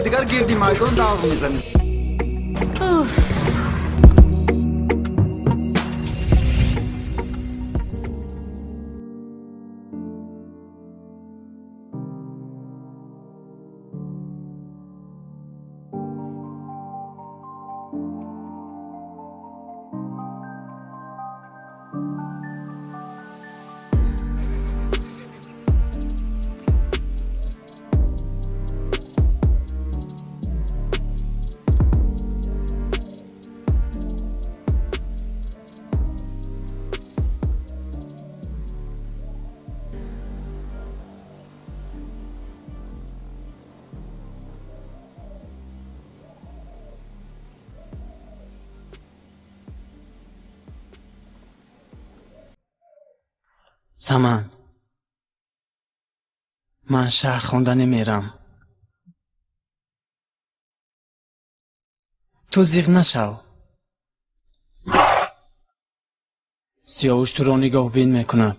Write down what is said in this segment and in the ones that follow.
Дигар гирди майдон давр мезанем. Саман, ман шаҳр хонда намерам. Ту зиғ нашав. Сиёвуш туро нигоҳбин мекунад.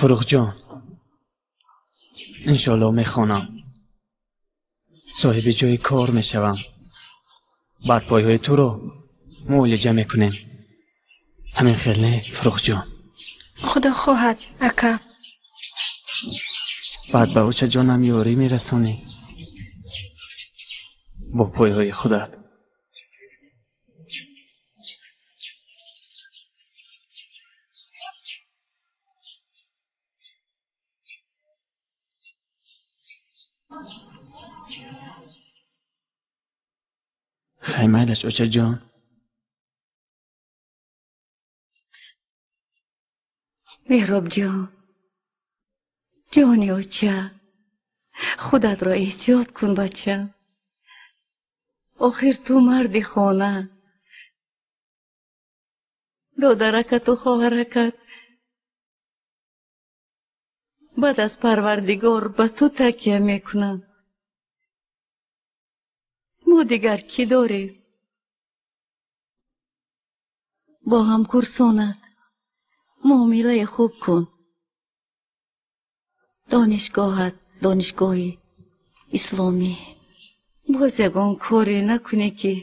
Фурӯғҷон, иншоалло мехонам, соҳиби ҷои кор мешавам. Баъд пойҳои туро муолиҷа мекунем. Ҳамин хел не, Фурӯғҷон? Худо хоҳад, ака. Баъд ба очаҷонам ёрӣ мерасонӣ бо пойҳои худат. Хай майлаш, очаҷон. Меҳробҷон, ҷони оча, худатро эҳтиёт кун, бача. Охир ту марди хона. Додаракату хоҳаракат баъд аз Парвардигор ба ту такя мекунанд. Мо дигар кӣ дорем? Бо ҳамкурсонат муомилаи хуб кун. Донишгоҳат донишгоҳи исломӣ. Боз ягон коре накунӣ, ки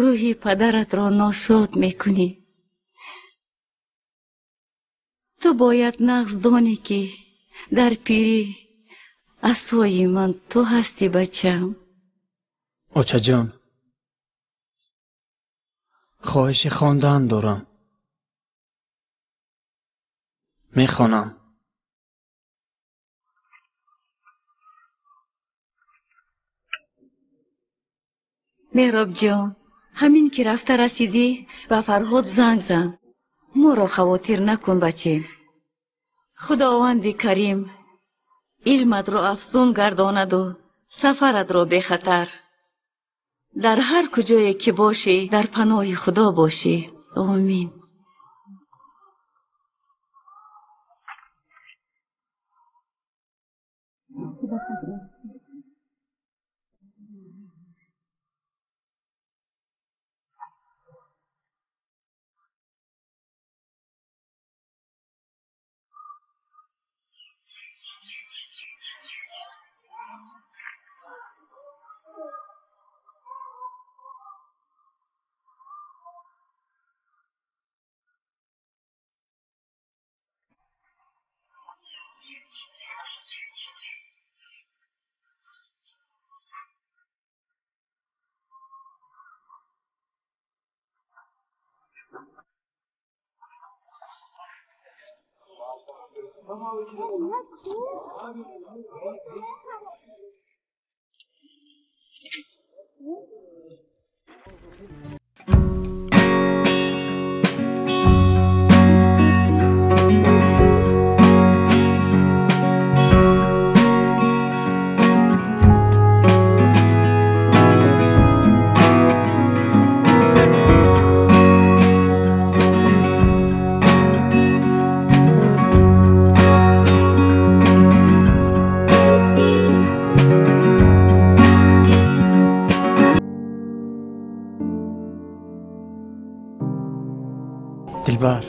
рӯҳи падаратро ношод мекунӣ. Ту бояд нағз донӣ, ки дар пирӣ асои ман ту ҳастӣ, бачам. Очаҷон, хоҳиши хондан дорам. Мехонам. Меҳробҷон, ҳамин ки рафта расидӣ, ба Фарҳод занг зан. Моро хавотир накун, бачем. Худованди Карим илматро афзун гардонаду сафаратро бехатар. Дар ҳар куҷое ки бошӣ, дар паноҳи Худо бошӣ. Омин. Дилбар,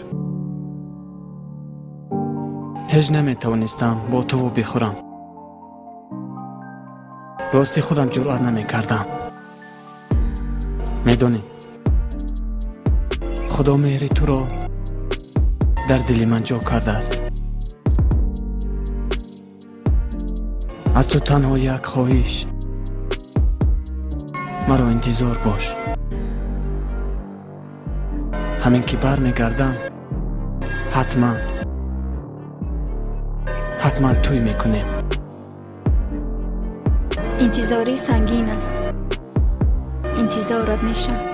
ҳеҷ наметавонистам бо туву бихӯрам. Рости худам ҷуръат намекардам. Медонӣ, Худо меҳри туро дар дили ман ҷо кардааст. Аз ту танҳо як хоҳиш: маро интизор бош. Ҳамин ки бармегардам, ҳатман тӯй мекунем. Интизорӣ сангин аст. Интизорат мешавам.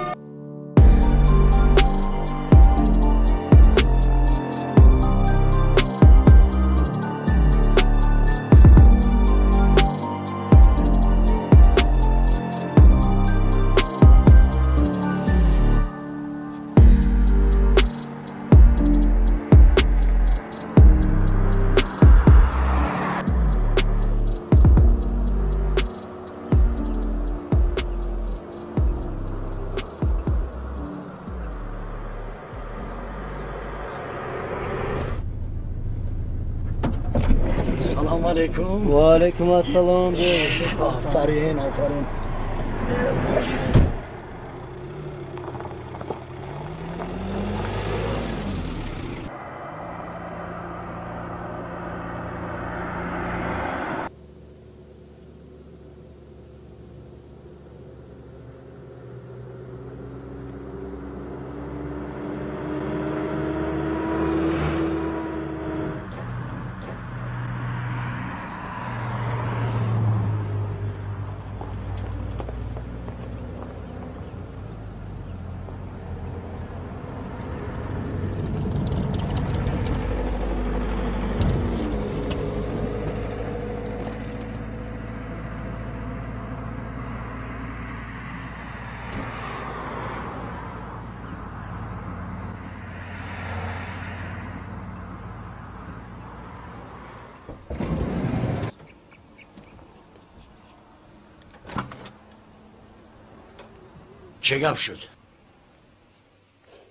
Ва алайкум ассалом. Офарин, офарин. Чӣ гап шуд?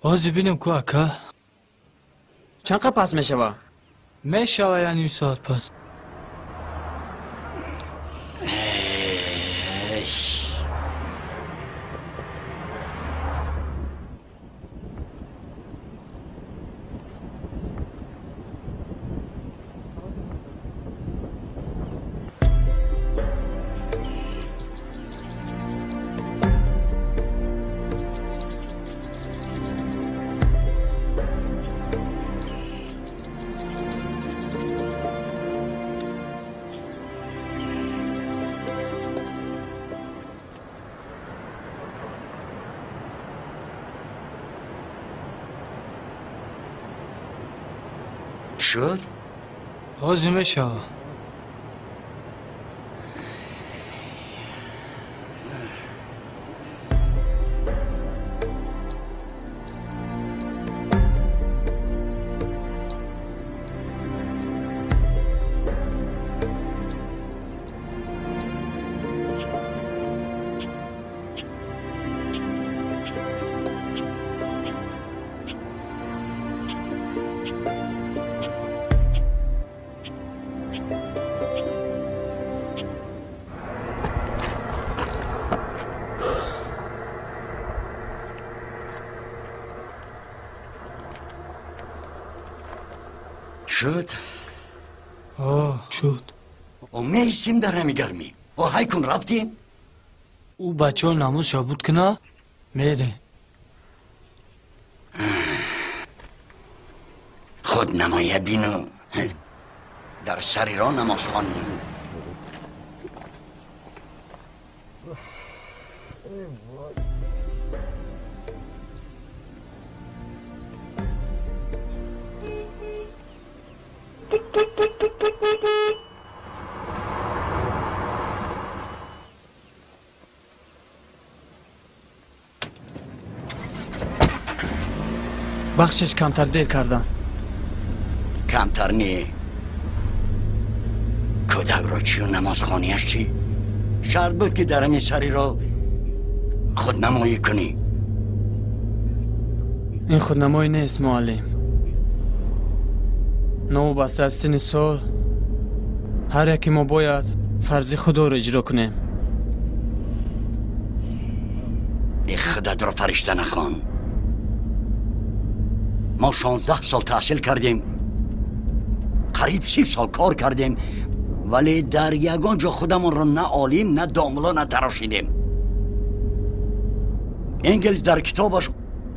Ҳозир бинем ку, ака. Чанд қад пас мешава? Мешава я ним соат пас. Шуд? Ҳозир мешава. Шуд? Шуд. О меистем дар ҳами гармӣ. О ҳай кун рафтем. Ӯ бачаҳо намоз шабуд куна, мерем. Худ намоя бину дар сари роҳ намоз хонем. Бахшиш, камтар дер кардам. Камтар не. Кӯдакро чию намозхонияш чӣ? Шарт буд ки дар ҳамин сари роҳ худнамоӣ кунӣ. Ин худнамоӣ нест, муаллим. Новобаста аз синни сол ҳар яке мо бояд фарзи худоро иҷро кунем. Худатро фаришта нахон. Мо 16 сол таҳсил кардем, қариб 30 сол кор кардем, вале дар ягон ҷо худамонро на олим, на домло натарошидем. Энгелс дар китобаш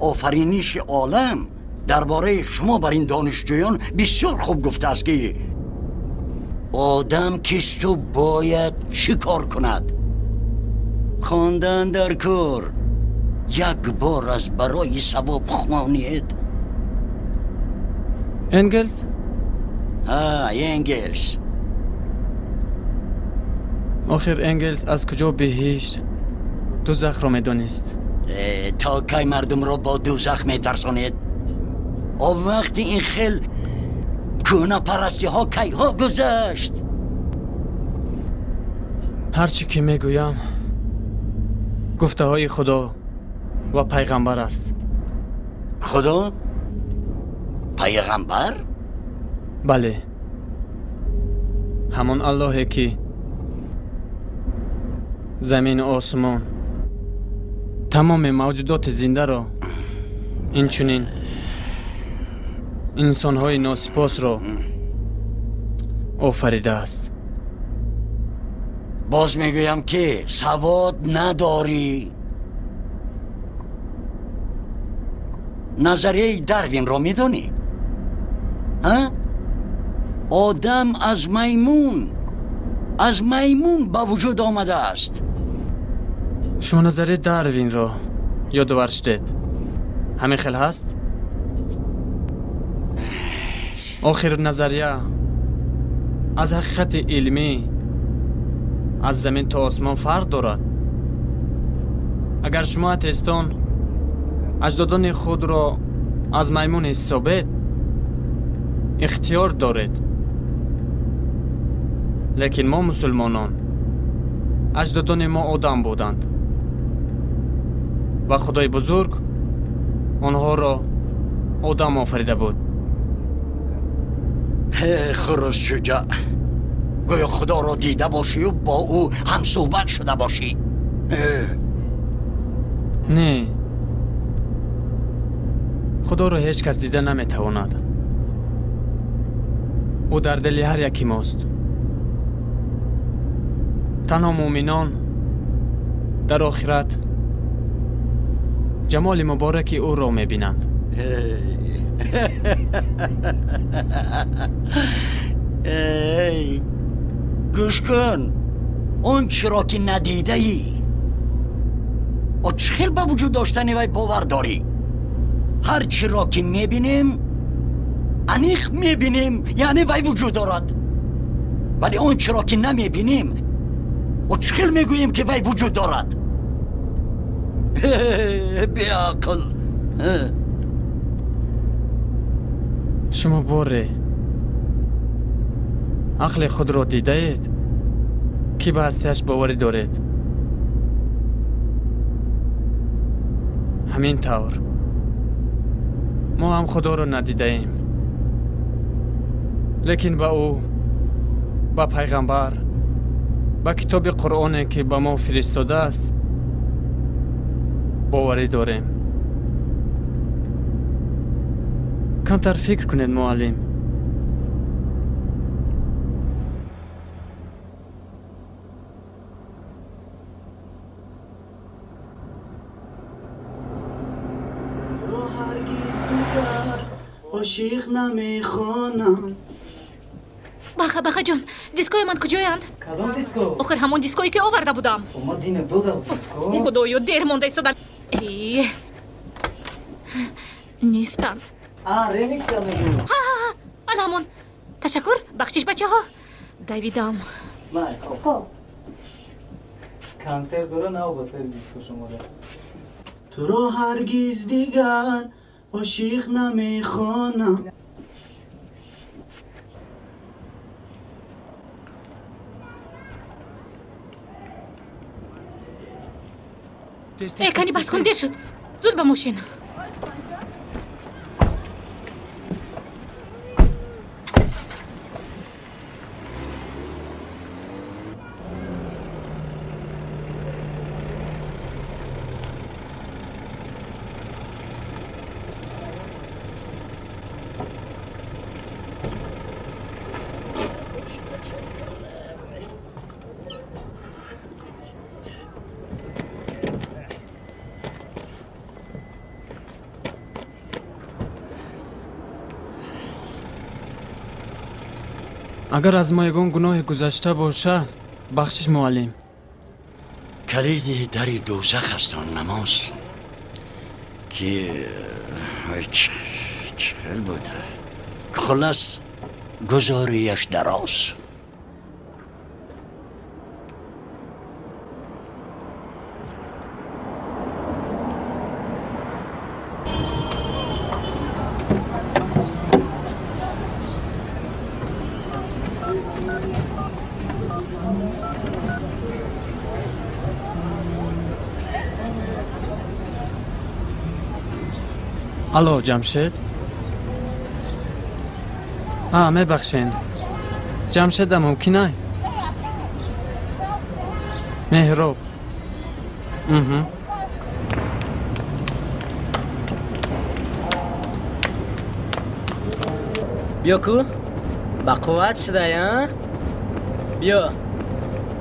«Офариниши олам» дар бораи шумо бар ин донишҷӯён бисёр хуб гуфтааст, ки одам кисту бояд чӣ кор кунад. Хондан дар кор як бор аз барои савоб хонед. Энгелс? Ҳа, Энгелс. Охир Энгелс аз куҷо биҳишт дузахро медонист? То кай мардумро бо дузах метарсонед? О вақти ин хел кӯҳнапарастиҳо кайҳо гузашт. Ҳар чӣ ки мегӯям гуфтаҳои Худо ва пайғамбар аст. Худо? Пайғамбар? Бале, ҳамон Аллоҳе ки замину осмон, тамоми мавҷудоти зиндаро, инчунин инсонҳои носипосро офаридааст. Боз мегӯям ки савод надорӣ. Назарияи Дарвинро медонӣ? Одам аз маймун ба вуҷуд омадааст. Шумо назарияи Дарвинро ёдовар шудед. Ҳамин хел ҳаст? Охир назария аз ҳақиқати илмӣ аз замин то осмон фарқ дорад. Агар шумо атеистон аҷдодони худро аз маймун ҳисобед, ихтиёр доред. Лекин мо мусулмонон аҷдодони мо одам буданд ва Худои бузург онҳоро одам офарида буд. Хурус шуҷоъ, гӯё Худоро дида бошию бо ӯ ҳамсӯҳбат шуда бошӣ. Не, Худоро ҳеҷ кас дида наметавонад. Ӯ дар дили ҳар яки мост. Танҳо муъминон дар охират ҷамоли мубораки ӯро мебинанд. Эй, гӯш кун, он чиро ки надидаӣ, о чӣ хел ба вуҷуд доштани вай бовар дорӣ? Ҳар чиро ки мебинем, аниқ мебинем, яъне вай вуҷуд дорад. Вале он чиро ки намебинем, о чӣ хел мегӯем ки вай вуҷуд дорад? Беақл! Шумо боре ақли худро дидаед, ки ба ҳастиаш боварӣ доред? Ҳамин тавр мо ҳам Худоро надидаем, лекин ба ӯ, ба пайғамбар, ба китоби Қуръоне ки ба мо фиристодааст боварӣ дорем. Камтар фикр кунед, муаллим. Ошиқ намехонам. Баха, Баха ҷон, дискои ман куҷоянд? Кадом диско? Охир ҳамон диское ки оварда будам. Ма дина дода диско. Худоё, дер монда истодам. Нестанд. А, ремикса мегӯ. Ҳа, ана ҳамон. Ташаккур, бахшиш бачаҳо. Давидам. Май, хоб. Консерт дора нав ба сари диско шумода. Туро ҳаргиз дигар ошиқ намехонам. Кани бас кун, дер шуд. Зуд ба мошин. Агар аз мо ягон гуноҳе гузашта боша, бахшиш муаллим. Калиди дари дӯзах аст он намоз, ки чӣ хел буд, хулас гузорияш дароз. Алло, Ҷамшед? А, мебахшен. Ҷамшеда мумкин ай? Меҳроб. Биё ку, ба қувват шудай, а? Биё,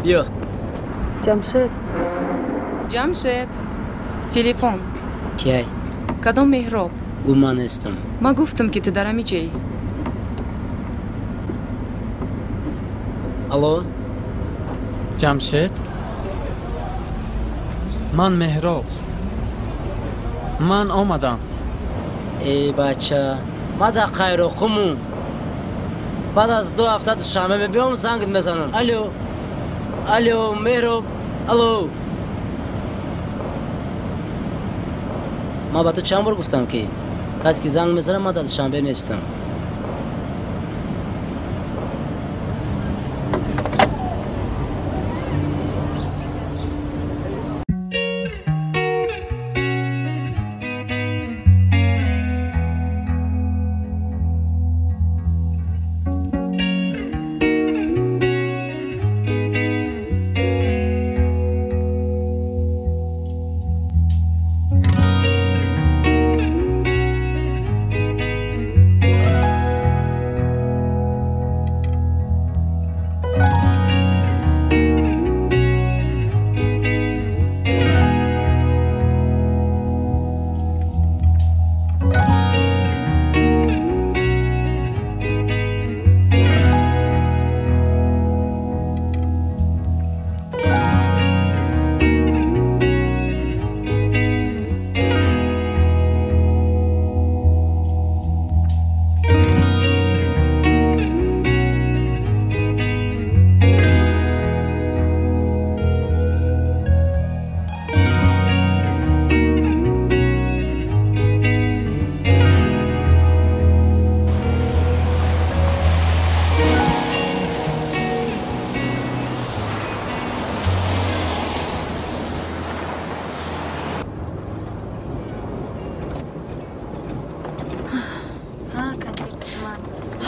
биё. Ҷамшед. Ҷамшед, телефон. Кияй? Кадом Меҳроб? Гуман нестам. Ман гуфтам, ки ту дар ҳами ҷой. Алло? Ҷамшед? Ман Меҳроб. Ман омадам. Эй бача, ман дар Қайроқумум. Баъд аз 2 ҳафта Душанбе мебиём, зангт мезанам. Алло, алло, Меҳроб, алло. Ман ба ту чанд бор гуфтам, ки касе ки занг мезанад, ман дар Душанбе нестам.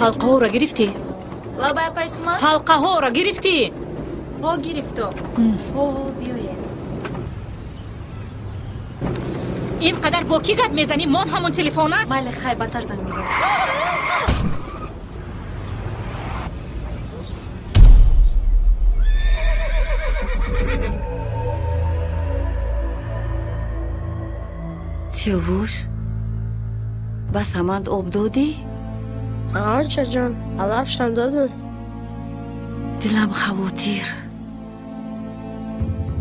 Ҳалқаҳоро гирифтӣ? Лабай апай Суман? Ҳалқаҳоро гирифтӣ? Ҳо, гирифту. Ҳо, биёед. Ин қадар бо кӣ гап мезанӣ? Мон ҳамон телефона? Майли, хай, баъдтар занг мезанам. Сиёвуш, ба Саманд об додӣ? Очаҷон, алафшам додум. Дилам хавотир.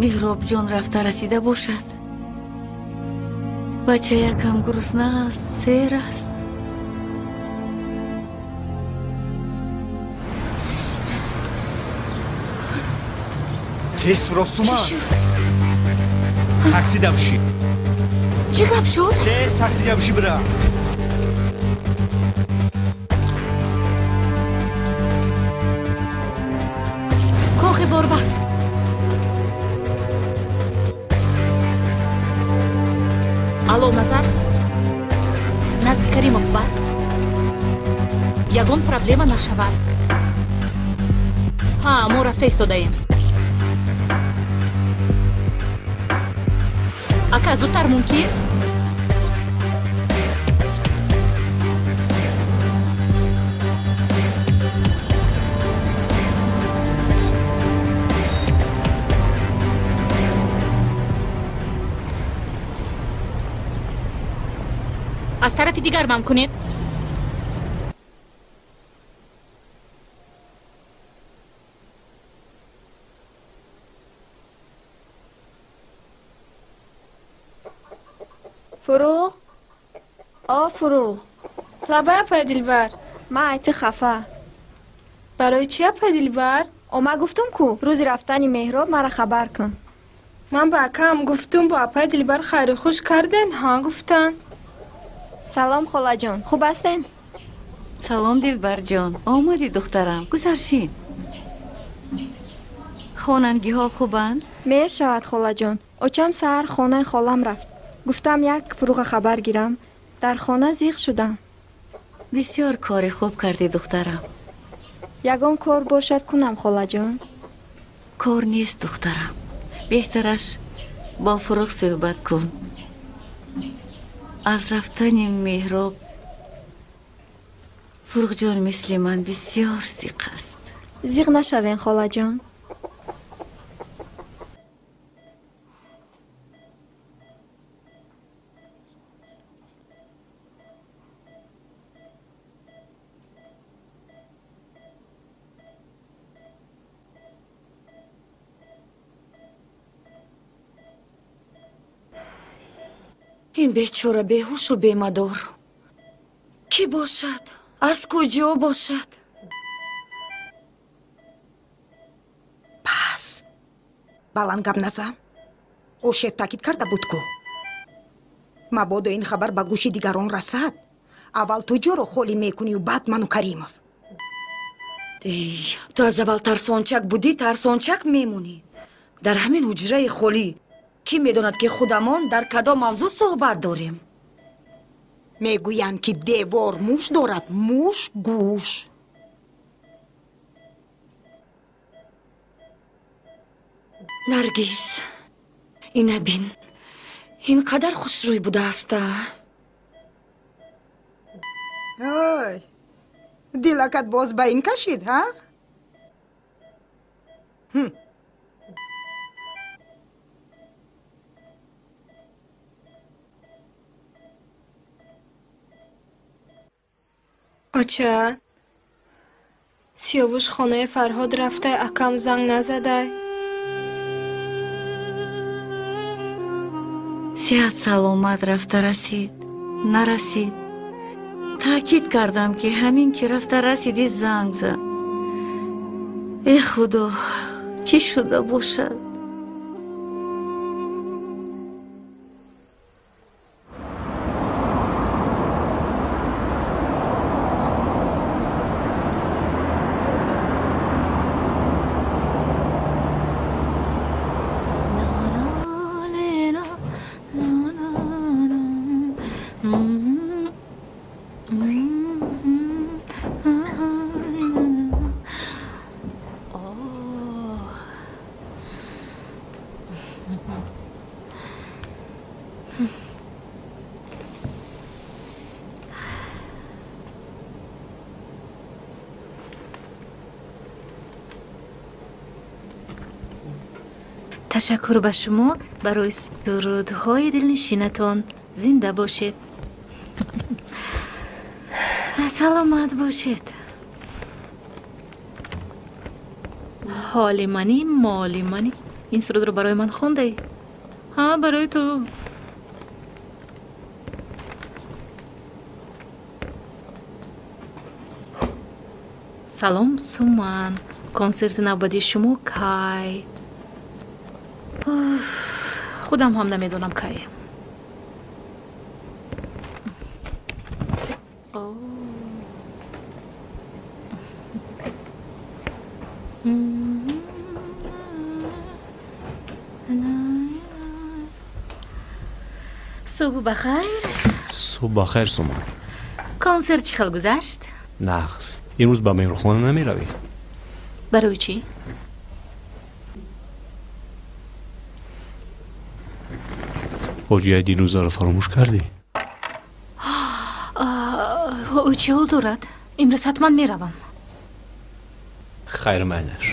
Меҳробҷон рафта расида бошад. Бача якам гурусна аст, сер аст. Тез Росуман. Такси давши. Чӣ гап шуд? Тез такси давши бира. Кохи борбад. Алло, Назар? Назди Каримов ба? Ягон проблема нашавад. Ҳа, мо рафта истодаем. Ака, зудтар мумкин? Аз тарафи дигар ман кунед. Фуруғ, о Фуруғ. Лабай, апай Дилбар. Ман айти хафа. Барои чӣ, апай Дилбар? Ома гуфтум ку, рӯзи рафтани Меҳроб мара хабар кун. Ман ба акаам гуфтум, бо апай Дилбар хайру хуш карден, ҳа гуфтан. Салом, холаҷон, хуб ҳастен? Салом, Дилбарҷон. Омадӣ, духтарам, гузаршин. Хонангиҳо хубанд? Мешавад, холаҷон. Очам саҳар хонаи холам рафт. Гуфтам як Фуруға хабар гирам. Дар хона зиқ шудам. Бисёр кори хуб кардӣ, духтарам. Ягон кор бошад кунам, холаҷон? Кор нест, духтарам. Беҳтараш бо Фуруғ суҳбат кун. Аз рафтани Меҳроб Фуруғҷон мисли ман бисёр зиқ аст. Зиқ нашавен, холаҷон. Ин бечора беҳушу бемадор кӣ бошад? Аз куҷо бошад? Пас баланд гап назан. Ӯ шеф таъкид карда буд ку. Мабодо ин хабар ба гӯши дигарон расад, аввал ту ҷоро холӣ мекунию баъд ману Каримов. Эй, ту аз аввал тарсончак будӣ, тарсончак мемонӣ. Дар ҳамин ҳуҷраи холӣ кӣ медонад, ки худамон дар кадом мавзӯъ суҳбат дорем? Мегӯянд, ки девор муш дорад, муш гӯш. Наргиз, ина бин, ин қадар хушрӯй будааста. Ой, дилакат боз ба ин кашид, ҳа? Оча, Сиёвуш хонаи Фарҳод рафтай, акам занг назадай. Сиҳат саломат рафта расид, нарасид. Таъкид кардам, ки ҳамин ки рафта расидӣ занг зан. Э худо, чӣ шуда бошад? Ташаккур ба шумо барои сурудҳои дилнишинатон. Зинда бошед. Саломат бошед. Ҳоли манӣ, моли манӣ. Ин сурудро барои ман хондаӣ? Ҳа, барои ту. Салом, Суман. Консерти навбатии шумо кай? Худам ҳам намедонам кай. Субҳ бахайр. Субҳ бахайр, Суман. Консерт чӣ хел гузашт? Нағз. Имрӯз ба меҳрухона намеравӣ? Барои чӣ? Фоҷиаи дирӯзаро фаромӯш кардӣ? Ӯ чӣ ҳол дорад? Имрӯз ҳатман меравам. Хайр, майлаш.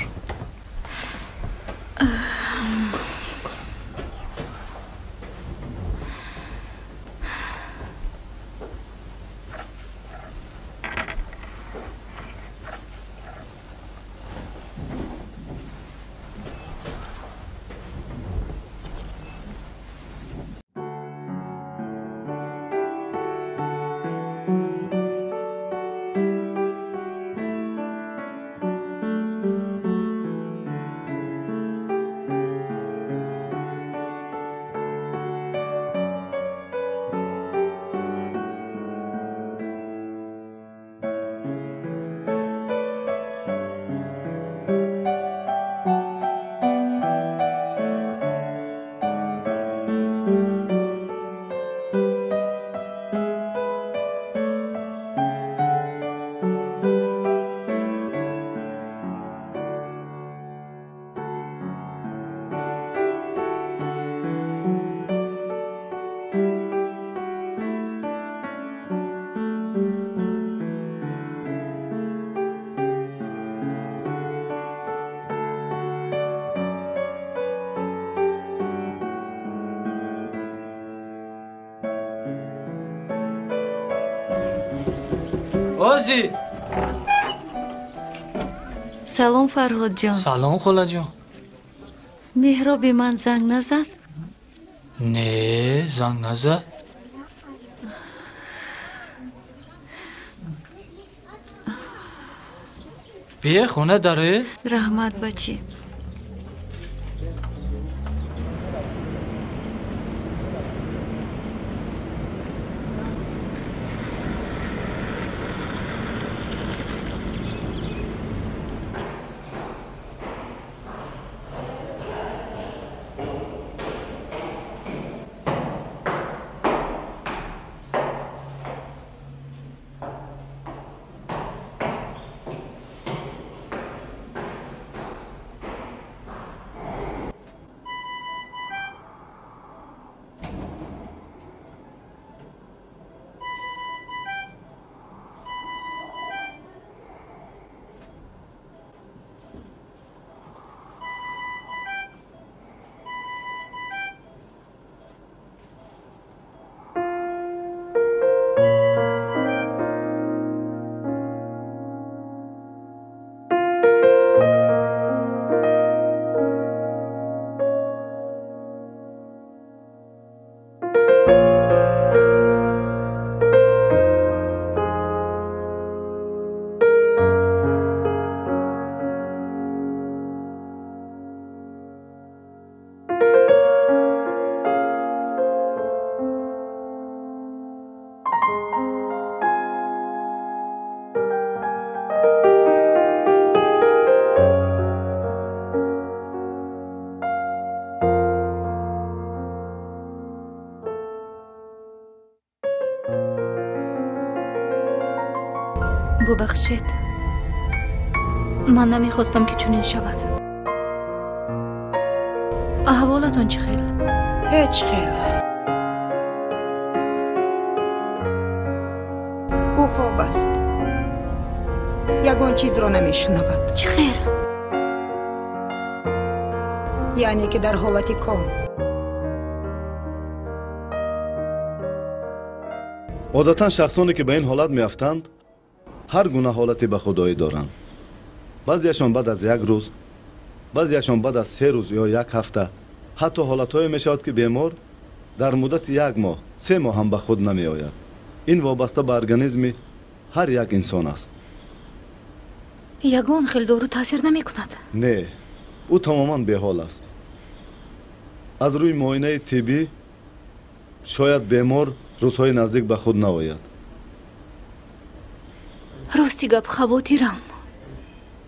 Ози. Салом, Фарҳодҷон. Салом, холаҷон. Меҳроби ман занг назад? Не, занг назад. Бие хона даре? Раҳмат, бачи. Бубахшед, ман намехостам ки чунин шавад. Аҳволатон чӣ хел? Ҳеҷ хел. Ӯ хоб аст, ягон чизро намешунавад. Чӣ хел? Яъне ки дар ҳолати ком. Одатан шахсоне ки ба ин ҳолат меафтанд ҳар гуна ҳолате ба худоӣ доранд. Баъзеашон баъд аз як рӯз, баъзеашон баъд аз 3 рӯз ё як ҳафта, ҳатто ҳолатҳое мешавад ки бемор дар муддати 1 моҳ, 3 моҳ ҳам ба худ намеояд. Ин вобаста ба организми ҳар як инсон аст. Ягон хел дору таъсир намекунад? Не, ӯ тамоман беҳол аст. Аз рӯи муоинаи тиббӣ шояд бемор рӯзҳои наздик ба худ наояд. Рости гап, хавотирам.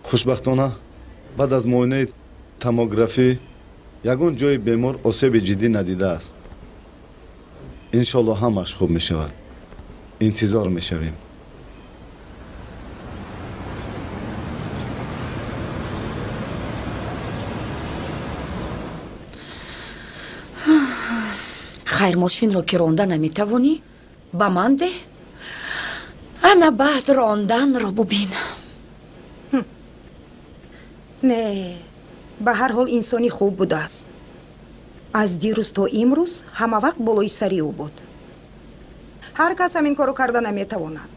Хушбахтона баъд аз муоинаи томографӣ ягон ҷои бемор осеби ҷиддӣ надидааст. Иншолло ҳамааш хуб мешавад. Интизор мешавем. Хайр, мошинро ки ронда наметавонӣ, ба ман деҳ. Ана баъд ронданро бубин. Не, ба ҳар ҳол инсони хуб будааст. Аз дирӯз то имрӯз ҳама вақт болои сари ӯ буд. Ҳар кас ҳамин корро карда наметавонад.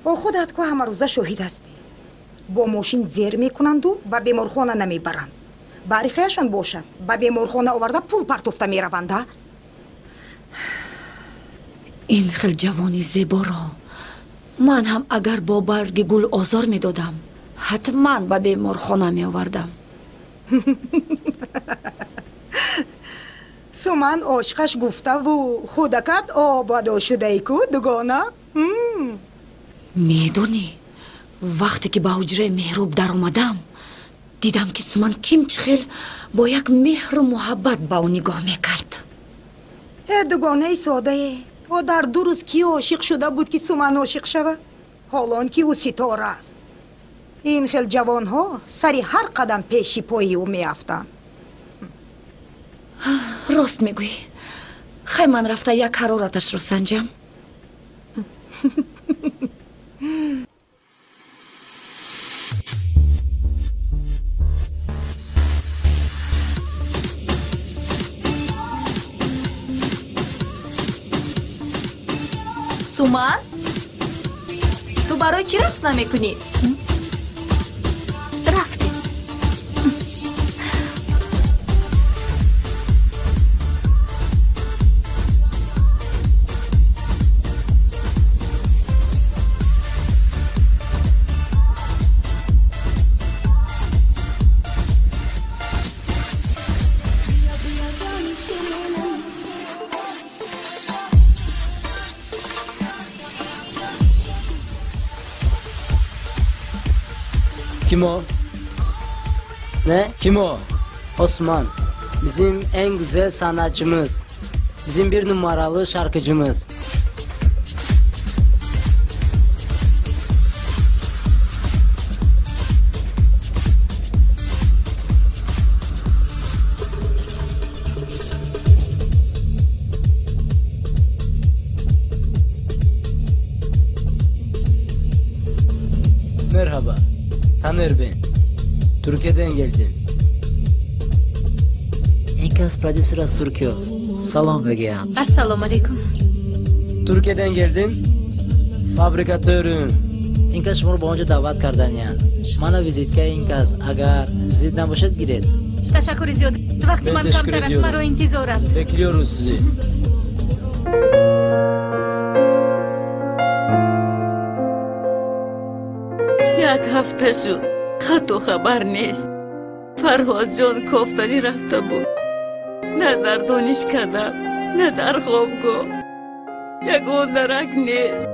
О худат ку ҳамарӯза шоҳид ҳастӣ. Бо мошин зер мекунанду ба беморхона намебаранд. Барихеашон бошад, ба беморхона оварда пул партофта мераванд. Ин хел ҷавони зеборо ман ҳам агар бо барги гул озор медодам, ҳатман ба беморхона меовардам. Суман ошиқаш гуфтаву худакат обадо шудаи ку, дугона? Медонӣ, вақте ки ба ҳуҷраи Меҳроб даромадам, дидам ки Суман ким чӣ хел бо як меҳру муҳаббат ба ӯ нигоҳ мекард. Э, дугонаи содае, о дар 2 рӯз ки ошиқ шуда буд ки Суман ошиқ шавад? Ҳолон ки ӯ ситора аст. Ин хел ҷавонҳо сари ҳар қадам пеши пои ӯ меафтанд. Рост мегӯӣ. Хай ман рафта як ҳарораташро санҷам. Суман? Ту барои чӣ рақс намекунӣ? Рафтем. Kim o? Ne? Kim o? Osman. Bizim en güzel sanatçımız. Bizim bir numaralı şarkıcımız. Merhaba. Taner ben. Türkiye'den geldim. Enkaz prodüser az Türkiye. Salam begiyam. Assalomu alaykum. Türkiye'den geldim. Fabrikatörüm. Enkaz şumoro ба онҷо даъват карданиян. Мана визиткаи инказ. Агар зид набошад гиред. Ташаккури зиёд. Вақти ман камтар аст, маро интизоранд. Bekliyoruz sizi. Як ҳафта шуд, хату хабар нест. Фарҳодҷон кофтанӣ рафта буд. На дар донишкада, на дар хобгоҳ. Ягон дарак нест.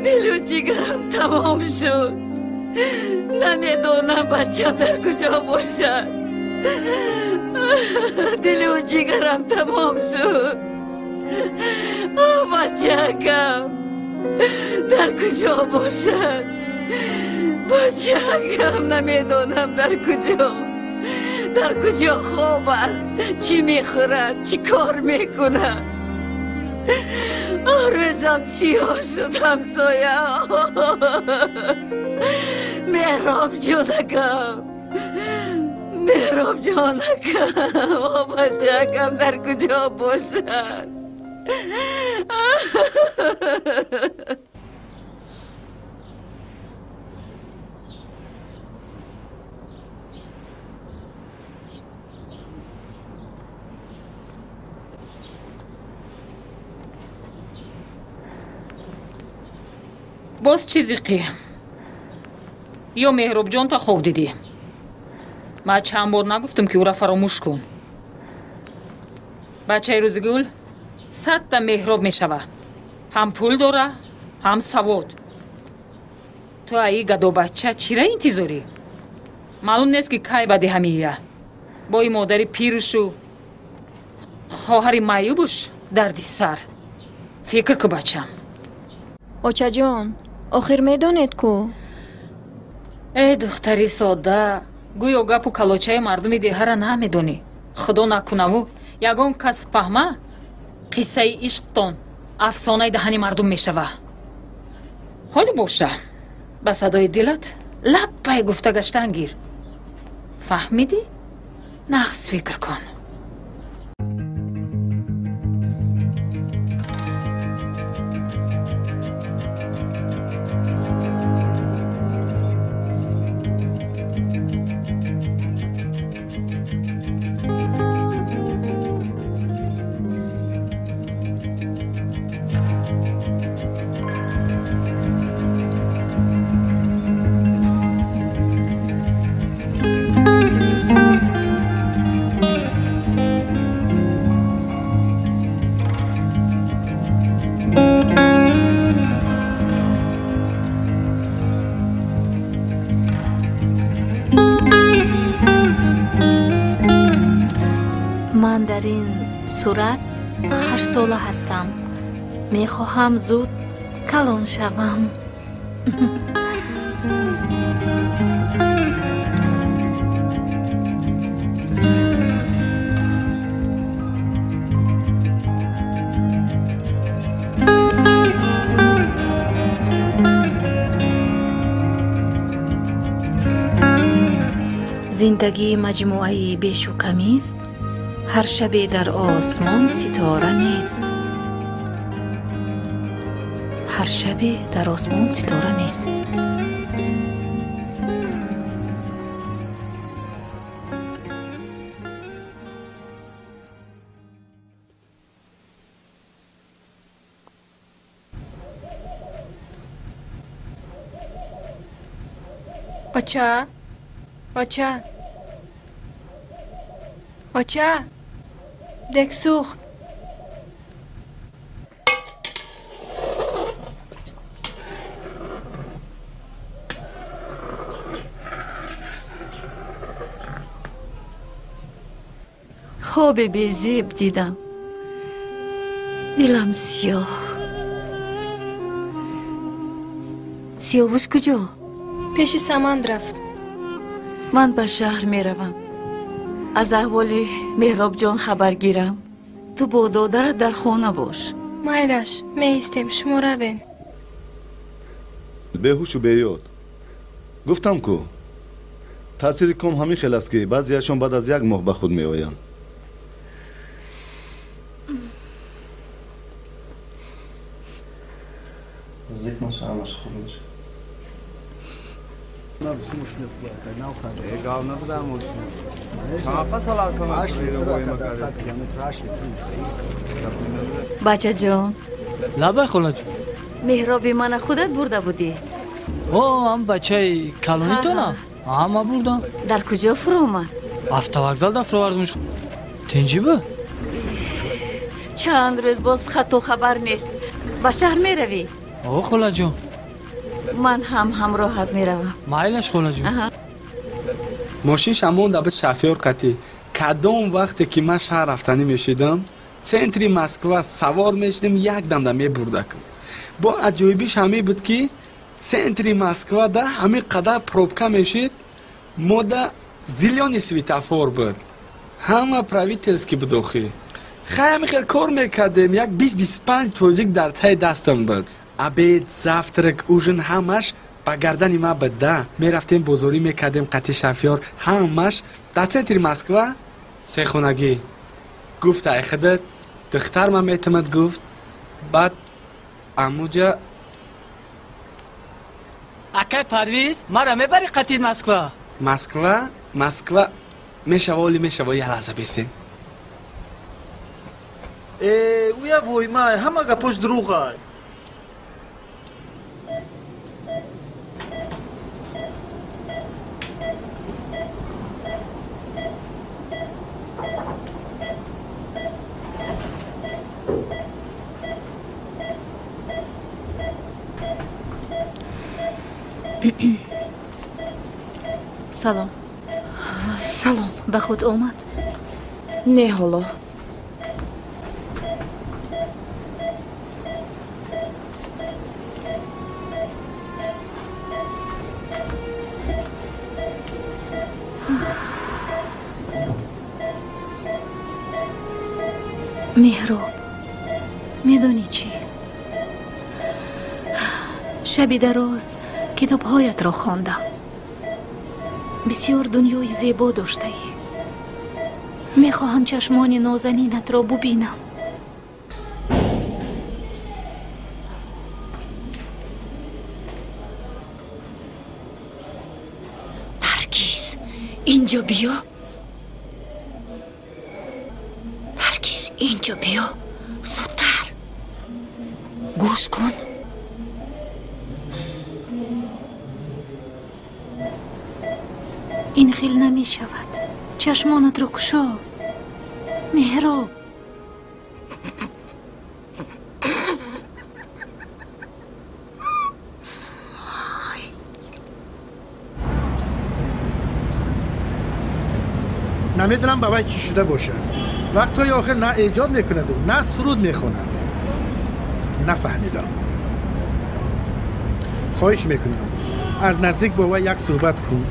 Дилу ҷигарам тамом шуд. Намедонам бачам дар куҷо бошад. Дилу ҷигарам тамом шуд. Бачакам дар куҷо бошад? Бачакам намедонам дар куҷо хоб аст, чӣ мехӯрад, чӣ кор мекунад. Рӯзам сиёҳ шуд, ҳамсоя. Меҳроб ҷонакам, Меҳроб ҷонакам, бачакам дар куҷо бошад? Боз чӣ зиқӣ? Ё Меҳробҷонта хоб дидӣ? Ман чанд бор нагуфтам, ки ӯра фаромӯш кун. Бачаи Рӯзигул 100-та Меҳроб мешава. Ҳам пул дора, ҳам савод. Ту аи гадобача чира интизорӣ? Маълум нест, ки кай баъди ҳамия. Бои модари пирушу хоҳари маъюбуш дарди сар. Фикр ку, бачам. Очаҷон, охир медонед ку? Э, духтари содда, гӯё гапу калочаи мардуми деҳара намедонӣ. Худо накунаву ягон кас фаҳма, қиссаи ишқтон афсонаи даҳани мардум мешава. Ҳоле боша, ба садои дилат лаббай гуфта гаштан гир. Фаҳмидӣ? Нағз фикр кун. Ман дар ин сурат 8 сола ҳастам. Мехоҳам зуд калон шавам. Зиндагӣ маҷмӯаи бешу камист, ҳар шабе дар осмон ситора нест. Ҳар шабе дар осмон ситора нест. Оча, оча, оча, дег сӯхт. Хоби безеб дидам, дилам сиёҳ. Сиёвуш куҷо? Пеши Саманд рафт. Ман ба шаҳр меравам. Аз аҳволи Меҳробҷон хабар гирам. Ту бо додарат дар хона бош. Майлаш, меистем, шумо равен. Беҳушу беёд. Гуфтам ку, таъсири ком ҳамин хел аст, ки баъзеяшон баъд аз як моҳ ба худ меоянд. Зиқ наша, ҳамаш хуб мешавад. Бачаҷон. Лабай, холаҷон. Меҳроби мана худат бурда будӣ? О, ҳам бачаи калонитона? Ҳама бурдам. Дар куҷо фуромад? Автовокзалда фуровардумш. Тинҷӣ буд? Чанд рӯз боз хату хабар нест. Ба шаҳр меравӣ? О, холаҷон. Ман ҳам ҳамроҳат меравам. Майлаш, холаҷон. Мошинша монда буд шофёр қатӣ. Кадом вақте ки ман шаҳр рафтанӣ мешидам, центри Москва савор мешидам, як дамда мебурдакам. Бо аҷоибиш ҳамин буд, ки центри Москва да ҳамин қадар пробка мешид, мода зелёный светофор буд. Ҳама правительский буд охи. Хай ҳамин хел кор мекардем, як 20-25 тоҷик дар таи дастам буд. Обед, завтрак, ужин ҳамаш ба гардани ма буд да. Мерафтем, бозорӣ мекардем қати шофёр, ҳамаш дар центри Москва сехонагӣ. Гуфт ай худат духтар ма метамад, гуфт. Баъд амуҷа Акай Парвиз, мара мебари қати Москва? Москва, Москва мешава, оли мешава, як лаҳза бистем. Э, уя воймай, ҳама гапош дурӯғай. Салом. Салом. Ба худ омад? Не, ҳоло. Меҳроб, медонӣ чӣ? Шаби дароз китобҳоятро хондам. Бисёр дунёи зебо доштаӣ. Мехоҳам чашмони нозанинатро бубинам. Наргиз, инҷо биё. Наргиз, инҷо биё. Зудтар. Гӯш кун. Ин хел намешавад. Чашмонатро кушо. Меҳроб. Намедонам ба вай чӣ шуда бошад. Вақтҳои охир на эҷод мекунаду, на суруд мехонад. Нафаҳмидам. Хоҳиш мекунам, аз наздик бо вай як суҳбат кун.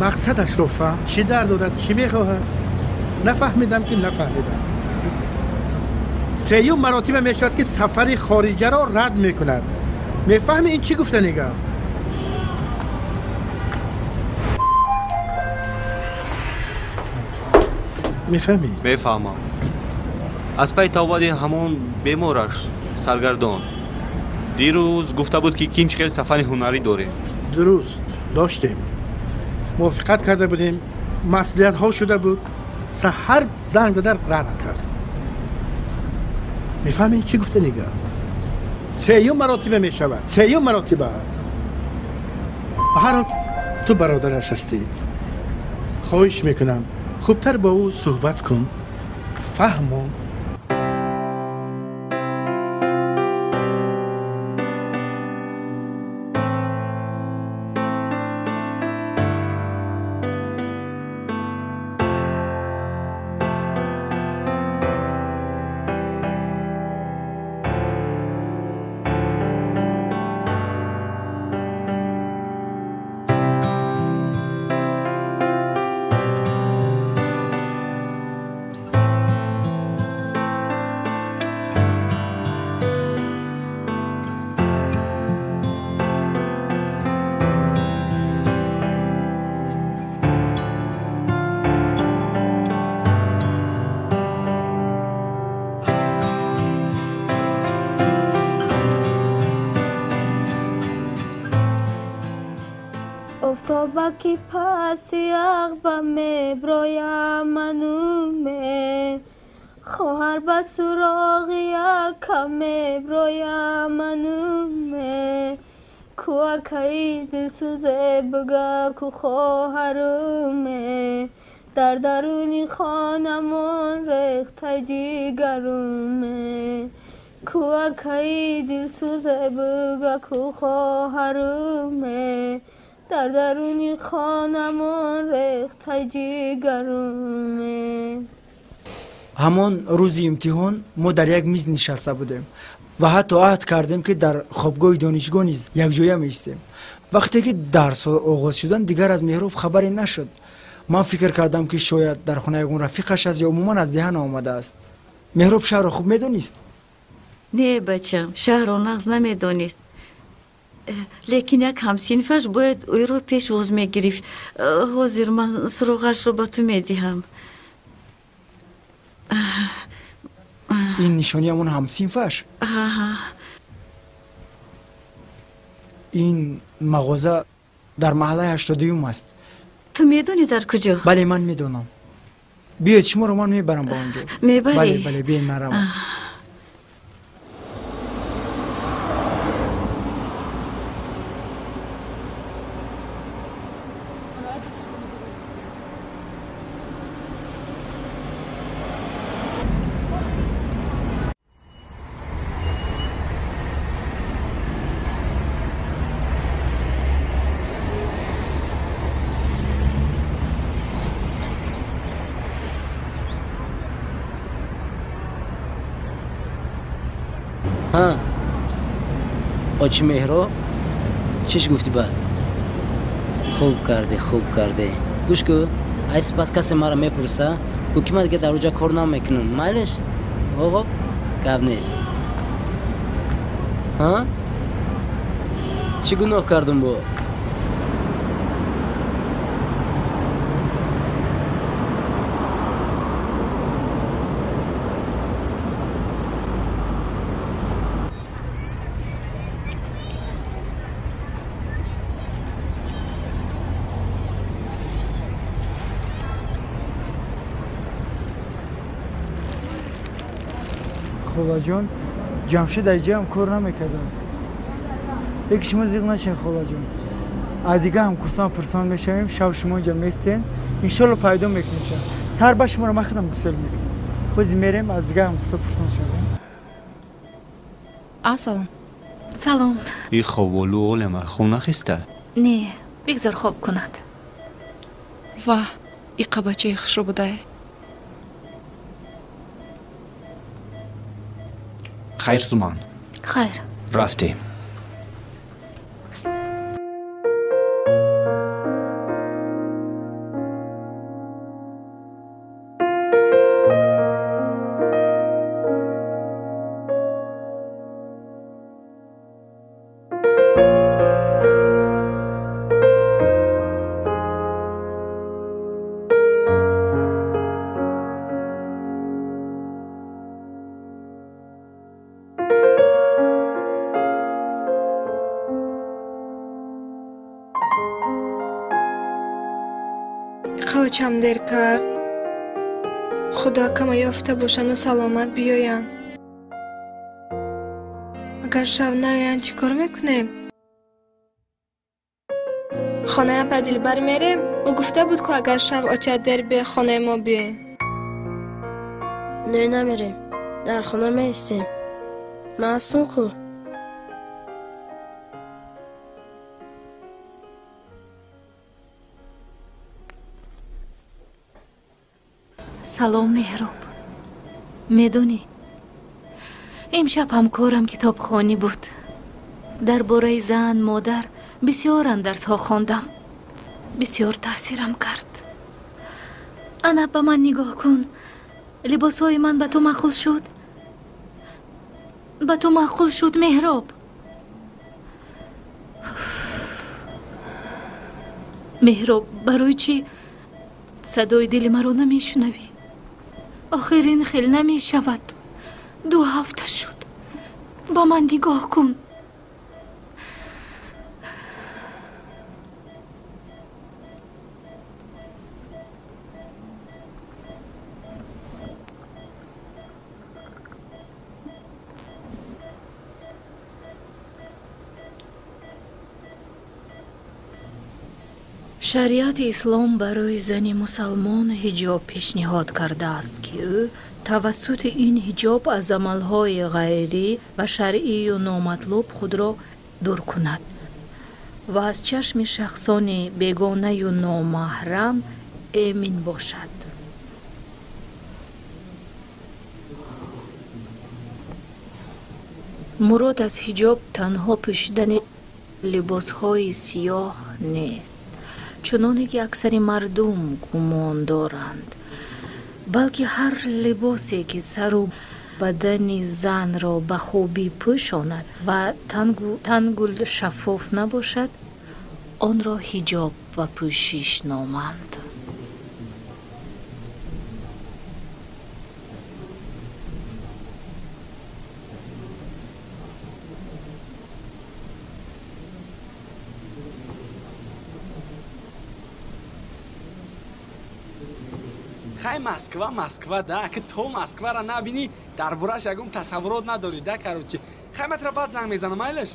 Мақсадашро фаҳм. Чӣ дард дорад, чӣ мехоҳад? Нафаҳмидам ки нафаҳмидам. Сеюм маротиба мешавад, ки сафари хориҷаро рад мекунад. Мефаҳми ин чӣ гуфтани гап? Мефаҳмӣ? Мефаҳмам. Аз пай тавбади ҳамон бемораш Саргардон. Дирӯз гуфта буд, ки ким чӣ хел сафари ҳунарӣ дорем. Дуруст, доштем. Мувофиқат карда будем, маслиҳатҳо шуда буд. Саҳар занг зада рад кард. Мефаҳмед чӣ гуфта нига? Сеюм маротиба мешавад. Сеюм маротиба. Ба ҳар ҳол ту бародараш ҳастӣ. Хоҳиш мекунам, хубтар бо ӯ суҳбат кун. Фаҳмон. Офтобаки паси ағба меброям мануме, хоҳар ба суроғи яка меброям мануме, ку акаи дилсӯзе бига ку хоҳаруме, дар даруни хонамон рехта ҷигаруме, ку акаи дилсӯзе бига ку хоҳаруме, дар даруни хонамон рехта ҷигаруме. Ҳамон рӯзи имтиҳон мо дар як миз нишаста будем ва ҳатто аҳд кардем, ки дар хобгоҳи донишгоҳ низ якҷоя меистем. Вақте ки дарсҳо оғоз шуданд, дигар аз Меҳроб хабаре нашуд. Ман фикр кардам, ки шояд дар хона ягон рафиқаш аст ё умуман аз деҳа наомадааст. Меҳроб шаҳрро хуб медонист? Не, бачам, шаҳрро нағз намедонист. Лекин як ҳамсинфаш бояд ӯро пешвоз мегирифт. Ҳозир ман суроғашро ба ту медиҳам. Ин нишони ҳамон ҳамсинфаш? Ин мағоза дар маҳаллаи 82 аст. Ту медонӣ дар куҷо? Бале, ман медонам. Биёед, шуморо ман мебарам ба он ҷо. Мебарӣ? Бале, бале, биёед, ман равам. Очи Меҳроб, чиш гуфтӣ баъд? Хуб карде, хуб карде. Гӯш ку, ай сипас касе маро мепурса, гӯ ки ман дига дар оҷа кор намекунам. Майлеш? Оғо, гап нест. Ҳа? Чӣ гуноҳ кардум бо? Холаҷон, Ҷамшед айҷаам кор намекардааст. Яки шумо зиқ нашен, холаҷон. А дига ҳамкурсон пурсон мешавем, шав шумо инҷа местен, иншолло пайдо мекунем шав. Сар ба шуморо ман худам гусел мекунам. Бози мерем, аз дига ҳамкурсон пурсон шавем. Салом. Салом. И хоболу олема хоб нахиста? Не, бигзор хоб кунад. Ваҳ, иқа бачаи хушрӯ будае. Хайр, Суман. Хайр. Рафтем. Очам дер кард. Худо кама ёфта бошанду саломат биёянд. Агар шав наёянд, чӣ кор мекунем? Хонаи апа Дилбар мерем? Ӯ гуфта буд, ку агар шав оча дер биё, хонаи мо биёем. Не, намерем. Дар хона меистем. Ман ҳастам ку. Салом, Меҳроб. Медонӣ, имшаб ҳамкорам китобхонӣ буд. Дар бораи зан, модар бисёр андарсҳо хондам. Бисёр таъсирам кард. Ана, ба ман нигоҳ кун. Либосҳои ман ба ту маъқул шуд? Ба ту маъқул шуд, Меҳроб? Меҳроб, барои чӣ садои дили маро намешунавӣ? Охир ин хел намешавад. 2 ҳафта шуд. Ба ман нигоҳ кун. Шариати ислом барои зани мусалмон ҳиҷоб пешниҳод кардааст, ки ӯ тавассути ин ҳиҷоб аз амалҳои ғайрӣ ва шаръию номатлуб худро дур кунад ва аз чашми шахсони бегонаю номаҳрам эмин бошад. Мурод аз ҳиҷоб танҳо пӯшидани либосҳои сиёҳ нест, чуноне ки аксари мардум гумон доранд, балки ҳар либосе, ки сару бадани занро ба хубӣ пӯшонад ва тангу шаффоф набошад, онро ҳиҷоб ва пӯшиш номанд. Хай, Москва, Москва, да, ки то Москваро набинӣ, дар борааш ягон тасаввурот надорӣ, да, короче. Хай, ман тра баъд занг мезанам, майлаш?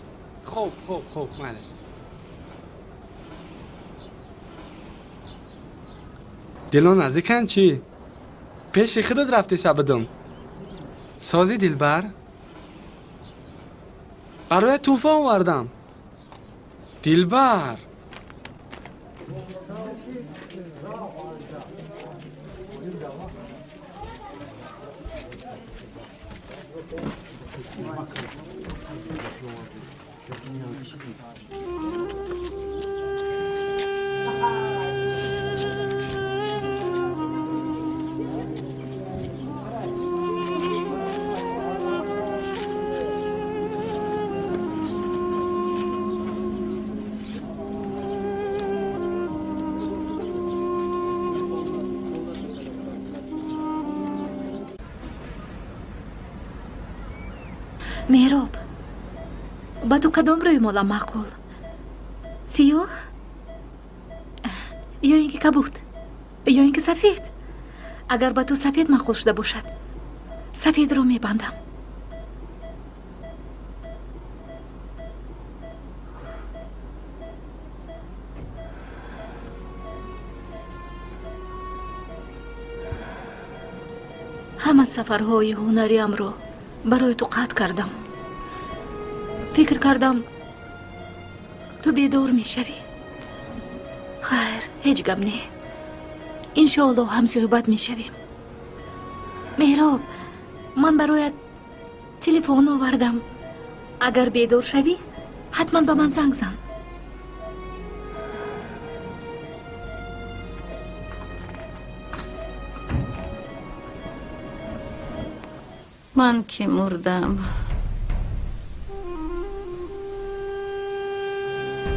Хоб, хоб, хоб, майлаш. Дилон наздикан чӣ? Пеши худат рафти сабидум. Сози, Дилбар? Бароят тӯҳфа овардам. Дилбар! Меҳроб, ба ту кадом рӯймола маъқул? Сиёҳ ё ин ки кабуд, ё ин ки сафед? Агар ба ту сафед маъқул шуда бошад, сафедро мебандам. Ҳама сафарҳои ҳунариамро барои ту қатъ кардам. Фикр кардам, ту бедор мешавӣ. Хайр, ҳеҷ гап не. Иншоаллоҳ ҳамсӯҳбат мешавем. Меҳроб, ман бароят телефон овардам. Агар бедор шавӣ, ҳатман ба ман занг зан. Ман ки мурдам,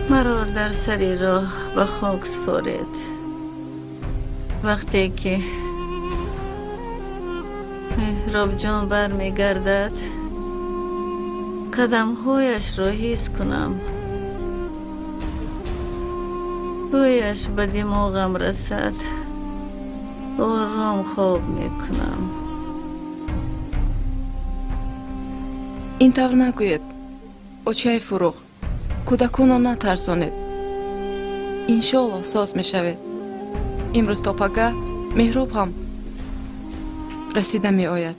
маро дар сари роҳ ба хок супоред. Вақте ки Меҳробҷон бармегардад, қадамҳояшро ҳис кунам. Бӯяш ба димоғам расад. Ором хоб мекунам. Ин тавр нагӯед, очаи Фуруғ. Кӯдаконро натарсонед. Иншоаллоҳ соз мешавед. Имрӯз то пага Меҳроб ҳам расида меояд.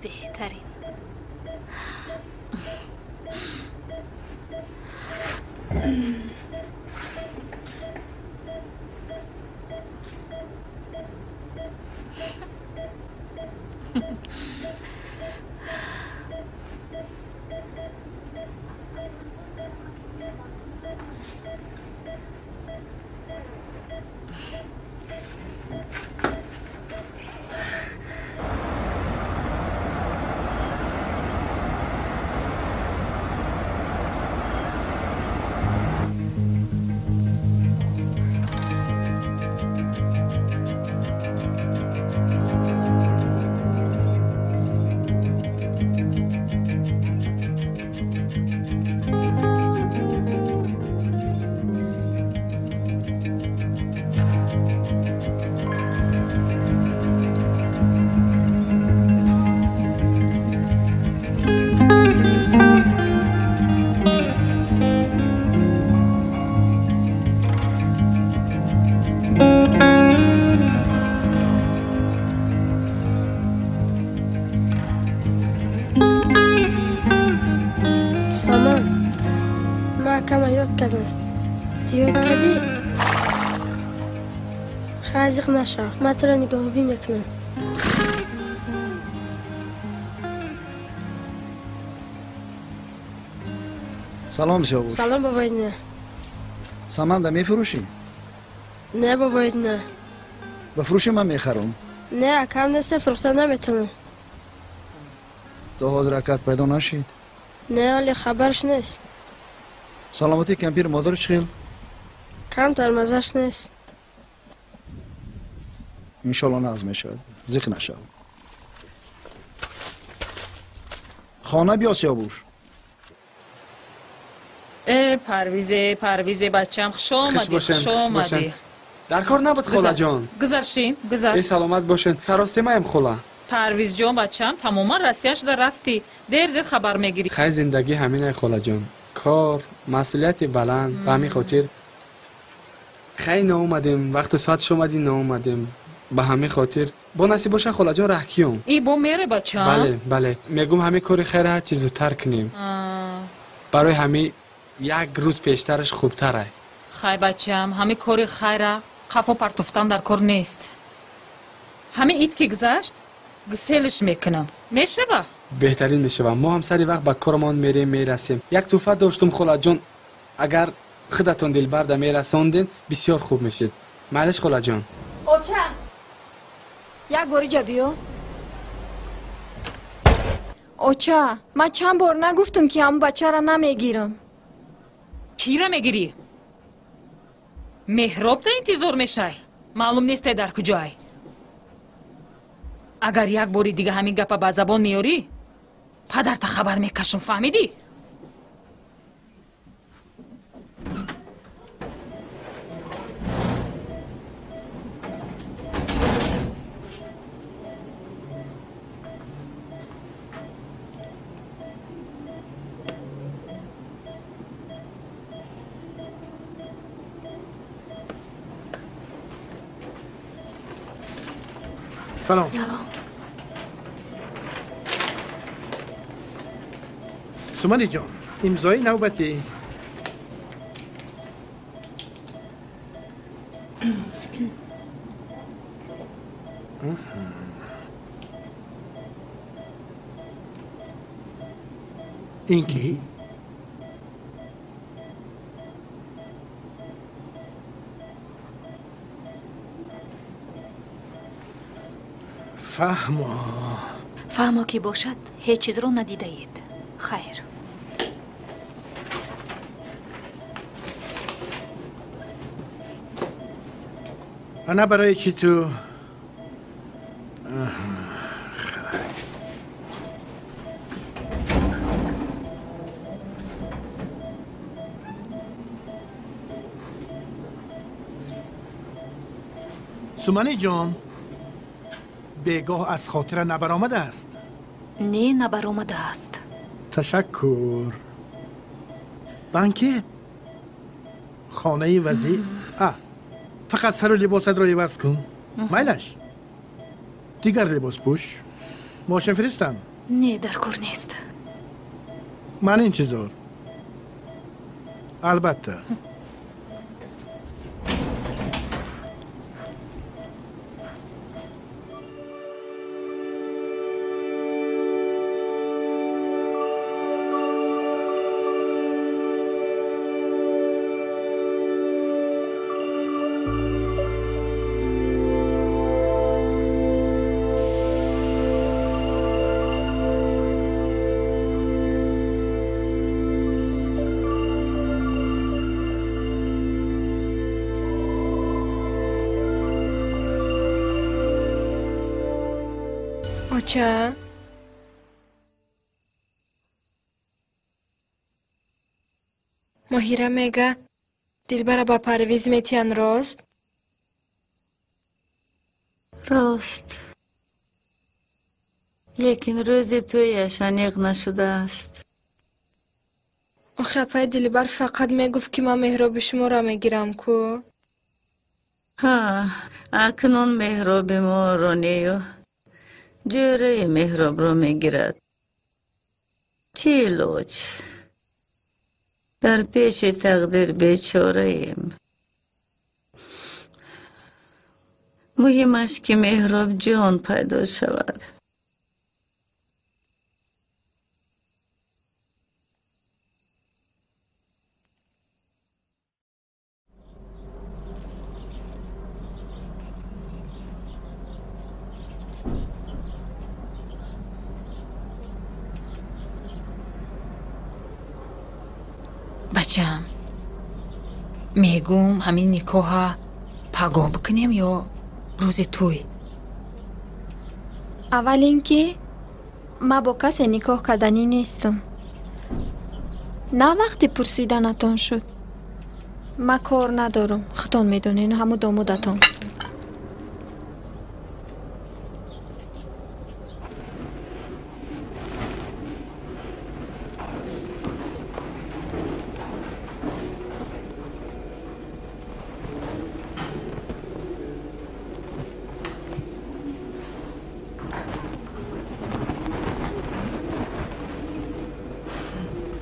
Беҳтарин. Саман, ман акама ёд кардам. Ту ёд кардӣ? Хай, зиқ нашав, ман туро нигоҳубӣ мекунам. Салом, Сиёвуш. Салом, бобоидина. Саманда мефурӯшӣ? Не, бобоидина. Ба фурӯши ман мехарам. Не, акам нест, фурӯхта наметавонам. То ҳозир акат пайдо нашид? Не, ҳоле хабарш нест. Саломатии кампир модару чӣ хел? Камтар маззаш нест. Иншолло нағз мешавад, зиқ нашав. Хона биё, Сиёвуш. Э, Парвизе, Парвизе, бачам, хуш омадӣ, хуш омадӣ. Дар кор набуд, холаҷон. Гузар, шин, гузар. Э, саломат бошед. Саростемаем, хола. Парвизҷон, бачам, тамоман Россия шуда рафтӣ. Дер дер хабар мегирӣ. Хай, зиндагӣ ҳаминай, холаҷон. Кор, масъулияти баланд, ба ҳамин хотир хай наомадем, вақту соатш омадӣ наомадем. Ба ҳамин хотир бо насиб боша, холаҷон, раҳкиём. И бо мере, бачам? Бале, бале. Мегум ҳамин кори хайра ҳарчи зудтар кунем. Барои ҳамин як рӯз пештараш хубтарай. Хай, бачам, ҳамин кори хайра қафо партофтан дар кор нест. Ҳамин ид ки гузашт, гуселш мекунам. Мешава? Беҳтарин мешавад. Мо ҳам сари вақт ба корамон мерем, мерасем. Як тӯҳфа доштум, холаҷон. Агар худатон Дилбарда мерасонден, бисёр хуб мешид. Майлиш, холаҷон. Оча, як бор иҷа биё. Оча, ман чанд бор нагуфтам, ки ҳамун бачаро намегирам? Кира мегирӣ? Меҳроб та интизор мешай. Маълум нестай дар куҷоай. Агар як бори дига ҳамин гапа ба забон меёрӣ, падарта хабар мекашам, фаҳмидӣ? Салом. Салом. Сумани ҷон, имзои навбатӣ. Ин кӣ? Фаҳмо. Фаҳмо ки бошад, ҳеҷ чизро надидаед. Хайр. Ана барои чӣ ту? Сумани ҷон, бегоҳ аз хотира набаромадааст? Не, набаромадааст. Ташаккур. Банкет, хонаи вазир. Фақат сару либосатро иваз кун. Майлаш, дигар либос пӯш. Мошин фиристам? Не, дар кор нест. Ман интизор. Албатта. Оча, Моҳира мега, Дилбара ба Парвиз метиҳанд, рост? Рост. Лекин рӯзи тӯяш аниқ нашудааст. Охи, апаи Дилбар фақат мегуфт, ки ман меҳроби шуморо мегирам ку. Ҳа, акнун меҳроби моро нею ҷӯраи меҳробро мегирад. Чӣ илоҷ? Дар пеши тақдир бечораем. Муҳимаш, ки меҳроб ҷон пайдо шавад. Бачам, мегум ҳамин никоҳа пагоҳ бикунем ё рӯзи тӯй? Аввал ин ки ман бо касе никоҳ карданӣ нестам. На вақти пурсиданатон шуд. Ман кор надорам, худтон медонед, ҳамун домодатон.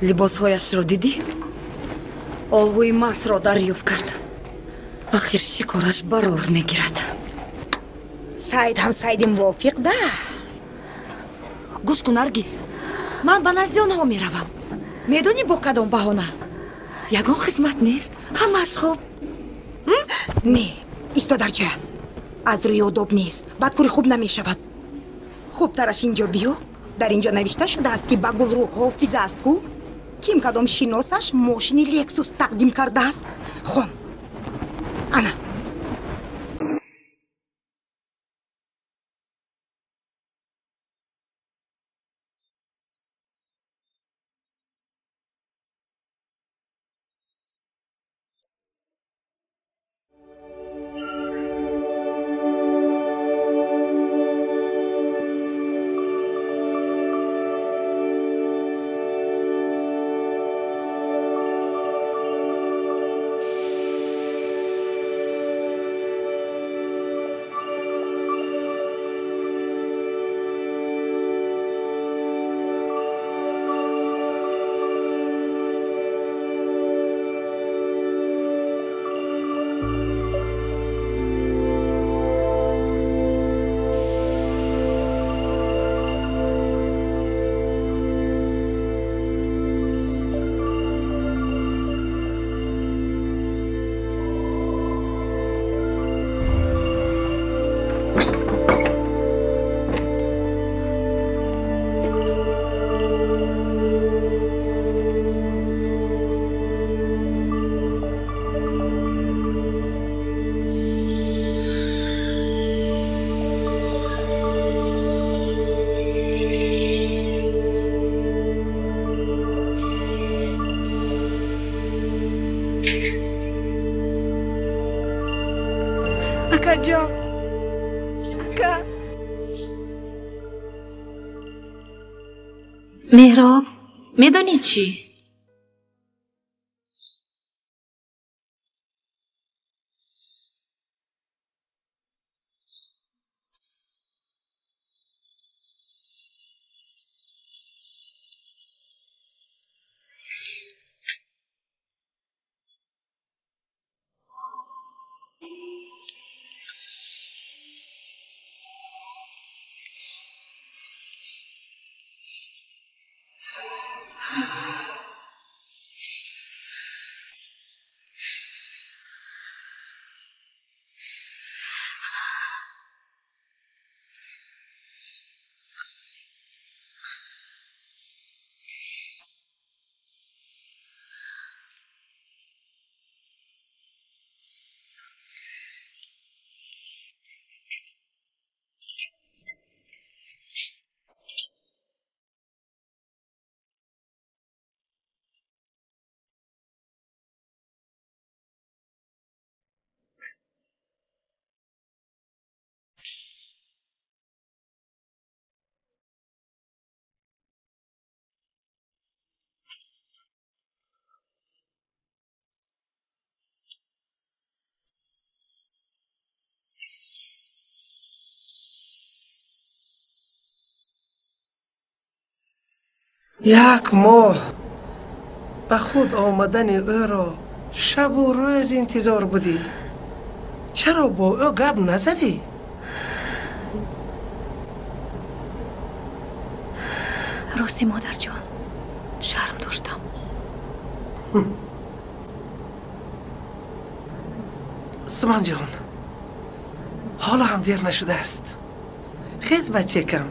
Либосҳояшро дидӣ? Оҳуи масро дарёфт кард. Ахир шикораш барор мегирад. Сайд ҳам сайди мувофиқ да. Гӯш кун, Наргиз, ман ба назди онҳо меравам. Медонӣ бо кадом баҳона? Ягон хизмат нест, ҳамааш хуб. Не, исто дар ҷоят. Аз рӯи одоб нест, бадкори хуб намешавад. Хубтараш инҷо биё. Дар инҷо навишта шудааст, ки ба Гулрӯ ҳофиза аст ку, ким кадом шиносаш мошини Лексус тақдим кардааст. Хон. Ана. Акаҷон, ака. Меҳроб, медонӣ чӣ? Як моҳ ба худ омадани ӯро шабу рӯз интизор будӣ. Чаро бо ӯ гап назадӣ? Рости, модарҷон, шарм доштам. Суманҷон, ҳоло ҳам дер нашудааст. Хез, бачекам,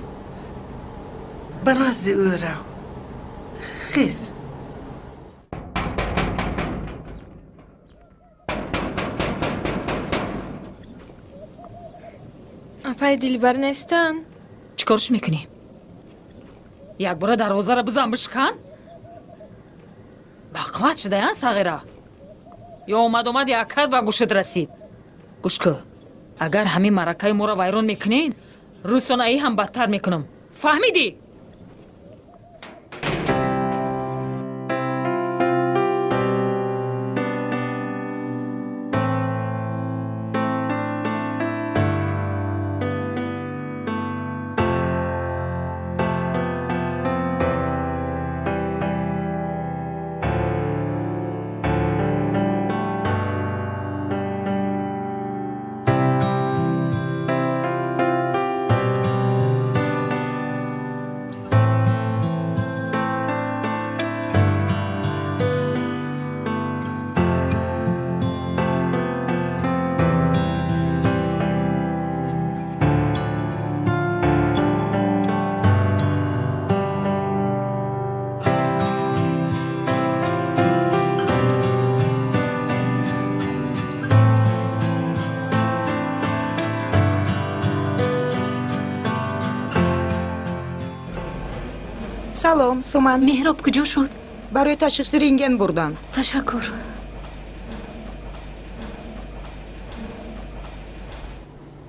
ба назди ӯ рав. Хез. Апай Дилбар нестан? Чӣ корш мекунӣ? Якбора дарвозаро бизан, бишкан? Бақувват шудаян, сағира? Ё омад яккат ба гӯшат расид? Гӯш кӯ, агар ҳамин маъракаи моро вайрон мекунед, рӯсонаӣ ҳам бадтар мекунам. Фаҳмидӣ? Салом, Суман. Меҳроб куҷо шуд? Барои ташхиси рентген бурданд. Ташаккур.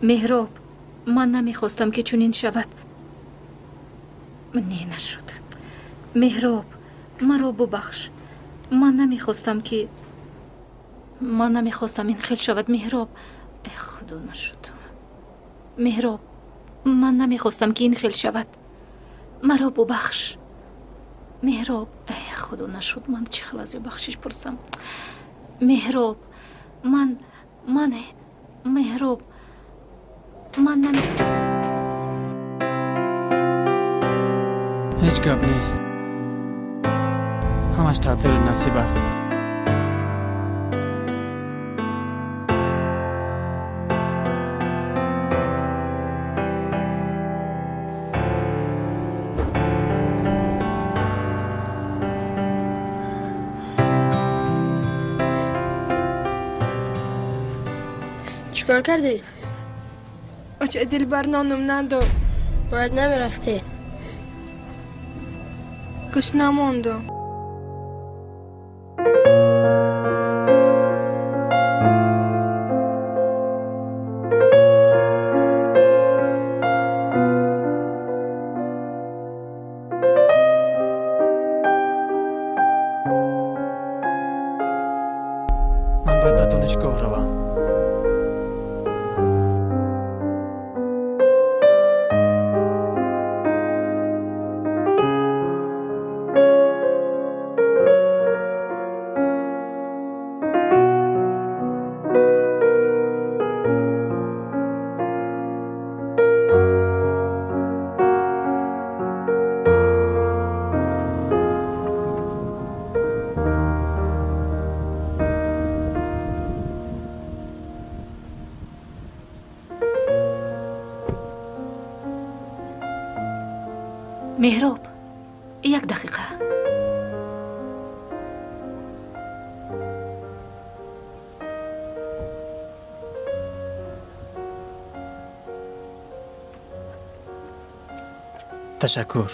Меҳроб, ман намехостам, ки чунин шавад. Не, нашуд. Меҳроб, маро бубахш. Ман намехостам ин хел шавад. Меҳроб, э худо, нашуд. Меҳроб, ман намехостам, ки ин хел шавад. Маро бубахш. Меҳроб, э худо, нашуд. Ман чӣ хел аз ӯ бахшиш пурсам? Меҳроб, ман меҳроб, ман нами ҳеҷ гап нест. Ҳамаш тақдиру насиб аст. Чикор кардӣ? Оча Дилбар нонум надод. Бояд намерафтӣ. Гушна мондум. Ман бояд ба донишгоҳ равам. Меҳроб, як дақиқа. Ташаккур.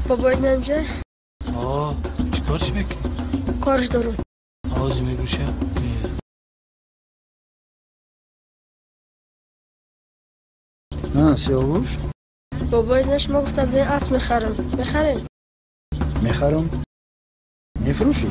Бобоят намҷа? О, чӣ корш мекунӣ? Корш дорум. Овози мегӯша? Сиёвуш? Бобоят на шумо гуфта будем асп мехарам. Мехарем? Мехарам. Мефурӯшӣ?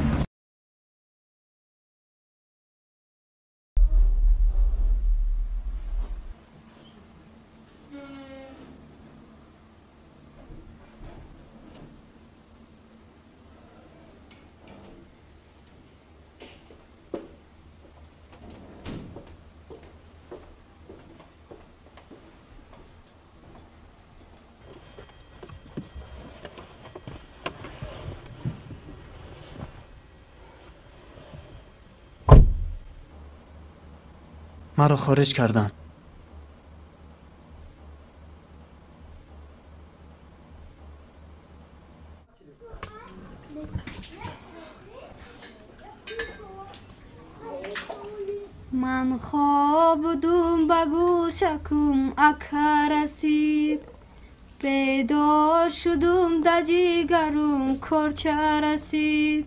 Маро хориҷ карданд. Ман хоб будум, ба гӯшакум ака расид. Бедор шудум, да ҷигарум корча расид.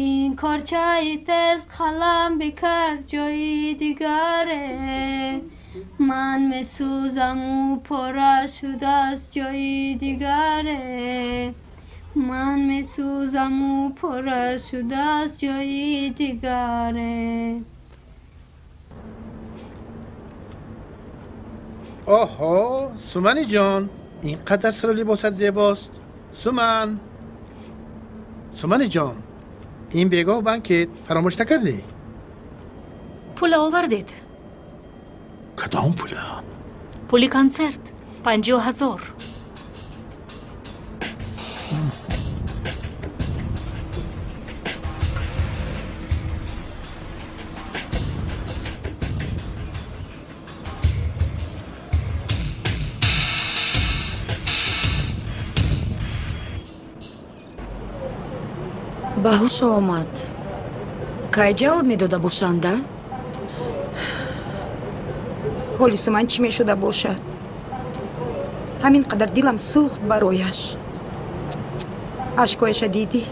Ин корчаи тез қалам бикард ҷои дигаре. Ман месӯзаму пора шудааст ҷои дигаре. Ман месӯзаму пора шудааст ҷои дигаре. Оҳо, Сумани ҷон, ин қадар сару либосат зебост. Суман, Сумани ҷон, ин бегоҳ банкет фаромӯш накардӣ? Пула овардед? Кадом пула? Пули консерт 50 000. Ба ҳуш омад. Кай ҷавоб медода бошанда? Ҳоли Суман чӣ мешуда бошад? Ҳамин қадар дилам сӯхт барояш. Ашкояша дидӣ?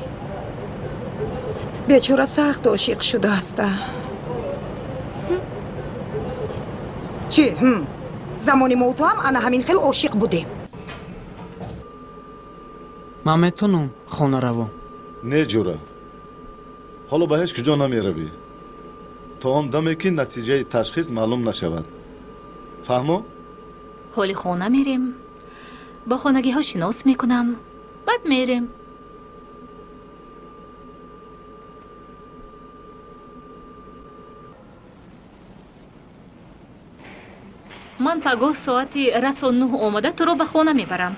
Бечора сахт ошиқ шудааст. Чӣ? Замони мо ту ҳам ана ҳамин хел ошиқ будем. Ман метонам хона равам? Не, ҷура, ҳоло ба ҳеҷ куҷо намеравӣ то он даме ки натиҷаи ташхис маълум нашавад. Фаҳмо? Ҳоли хона мерем, бо хонагиҳо шинос мекунам, баъд мерем. Ман пагоҳ соати расо 9 омада туро ба хона мебарам.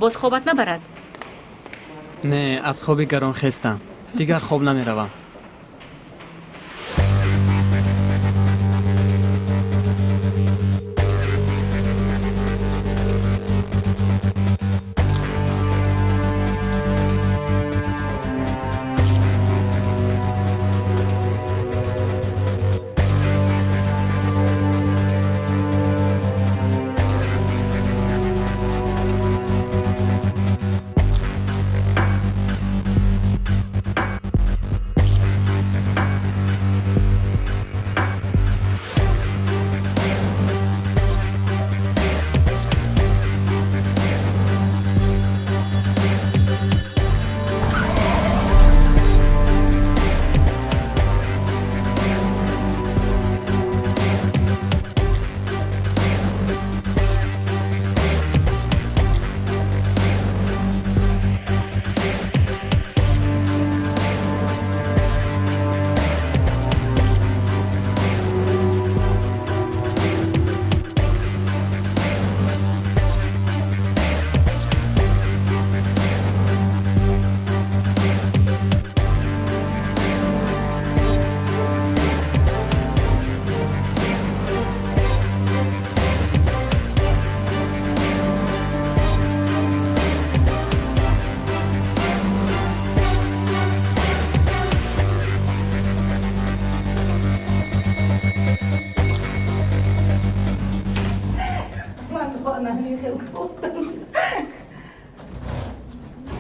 Боз хобат набарад? Не, аз хоби гарон хестам. Дигар хоб намеравам.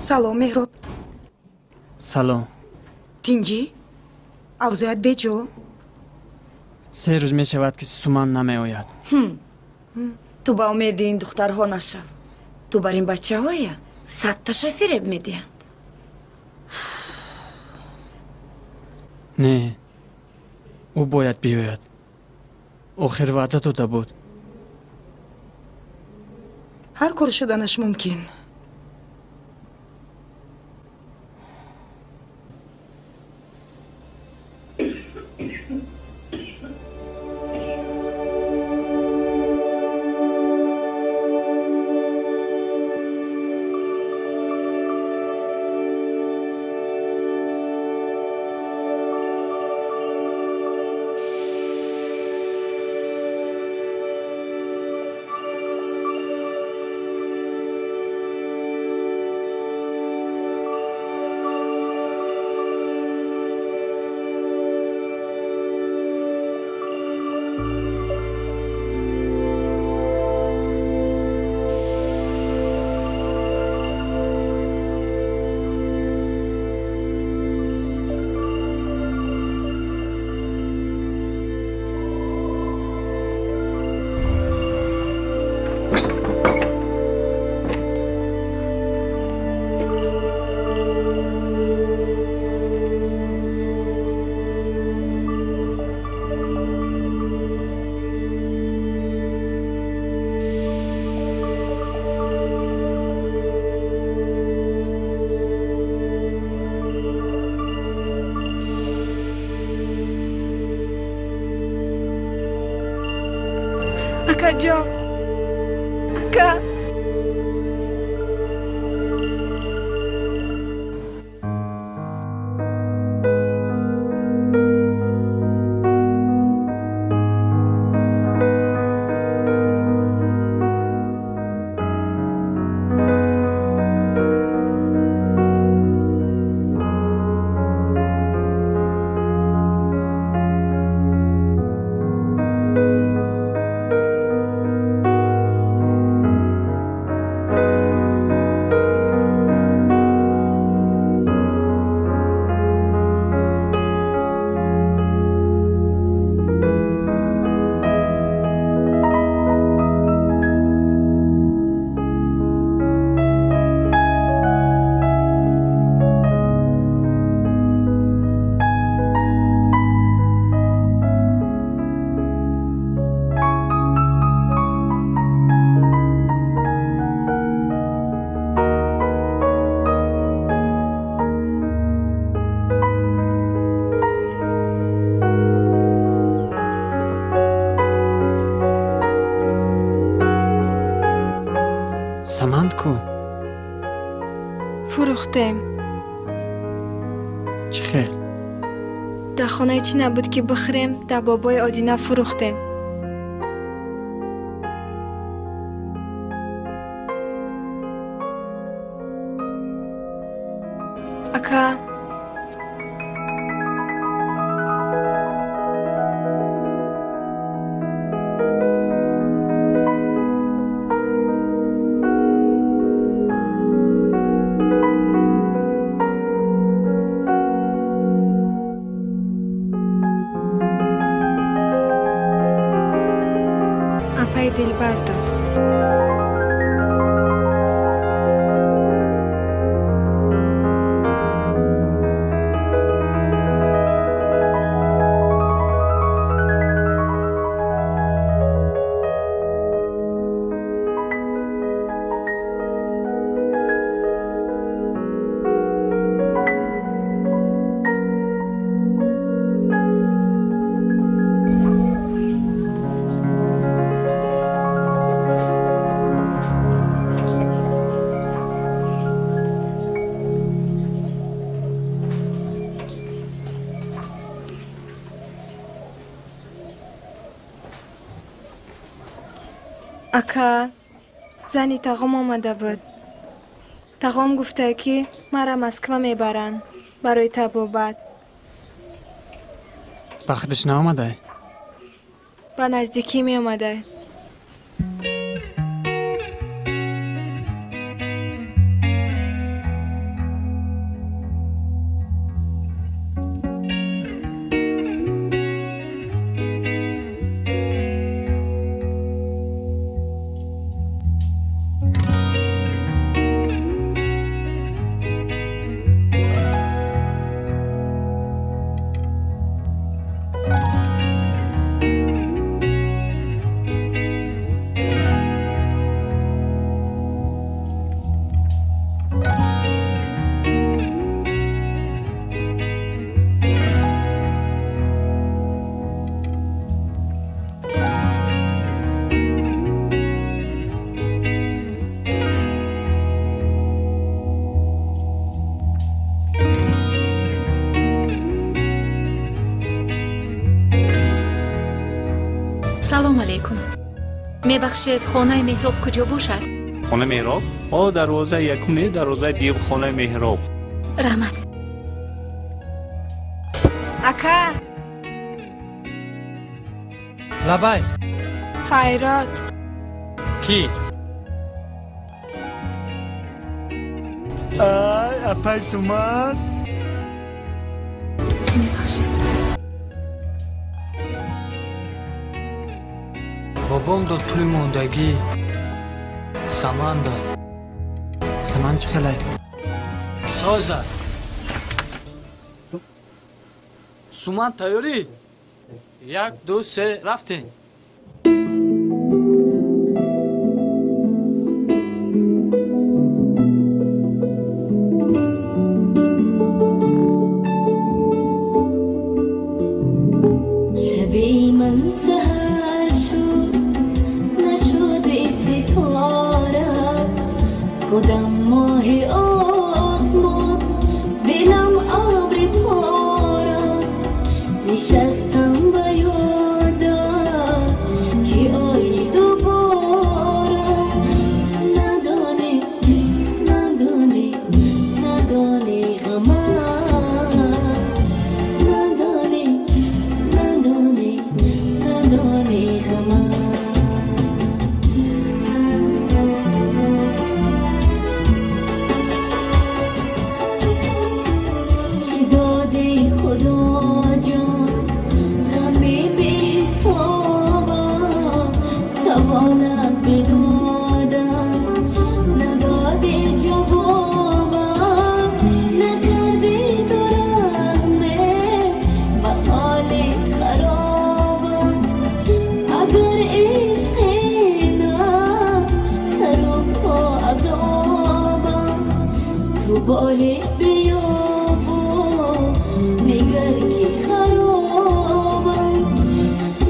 Салом, Меҳроб. Салом. Тинҷӣ? Авзоят беҷо? 3 рӯз мешавад ки Суман намеояд. Ту ба умеди ин духтарҳо нашав. Ту бар ин бачаҳоя 100 таша фиреб медиҳанд. Не, ӯ бояд биёяд. Охир ваъда дода буд. Ҳар кор шуданаш мумкин. Акаҷон, ака. Саманд ку? Фурӯхтем. Чӣ хел? Дар хонаи чӣ набуд ки бихӯрем, дар бобои Одина фурӯхтем. Ака, апаи Дилбар дод. Ака, зани тағом омада буд. Тағом гуфта, ки мара Москва мебаранд барои табобат. Ба худаш наомадай? Ба наздикӣ меомадай. Салом алейкум. Мебахшед, хонаи Меҳроб куҷо бошад? Хонаи Меҳроб? О, дарвозаи якум не, дарвозаи дуюм хонаи Меҳроб. Раҳмат. Ака! Лабай! Файрод. Кӣ? Ай, апай Суман. Мебахшед. Бобом дод пули мондагӣ. Саман дод. Саман чӣ хелай? Соза. Суман тайёрӣ? 1, 2, 3, рафтем. شبی من سحر شد. ғама, надонӣ, надонӣ, надонӣ ғама. Чӣ додӣ Худо ҷон, ғами беҳисобам, саволат бидодам, надодӣ ҷавобам, накардӣ ту раҳме ба ҳоли харобам. Агар ишқи нафс сару по азобам, ту боли биёбу нигар ки харобам.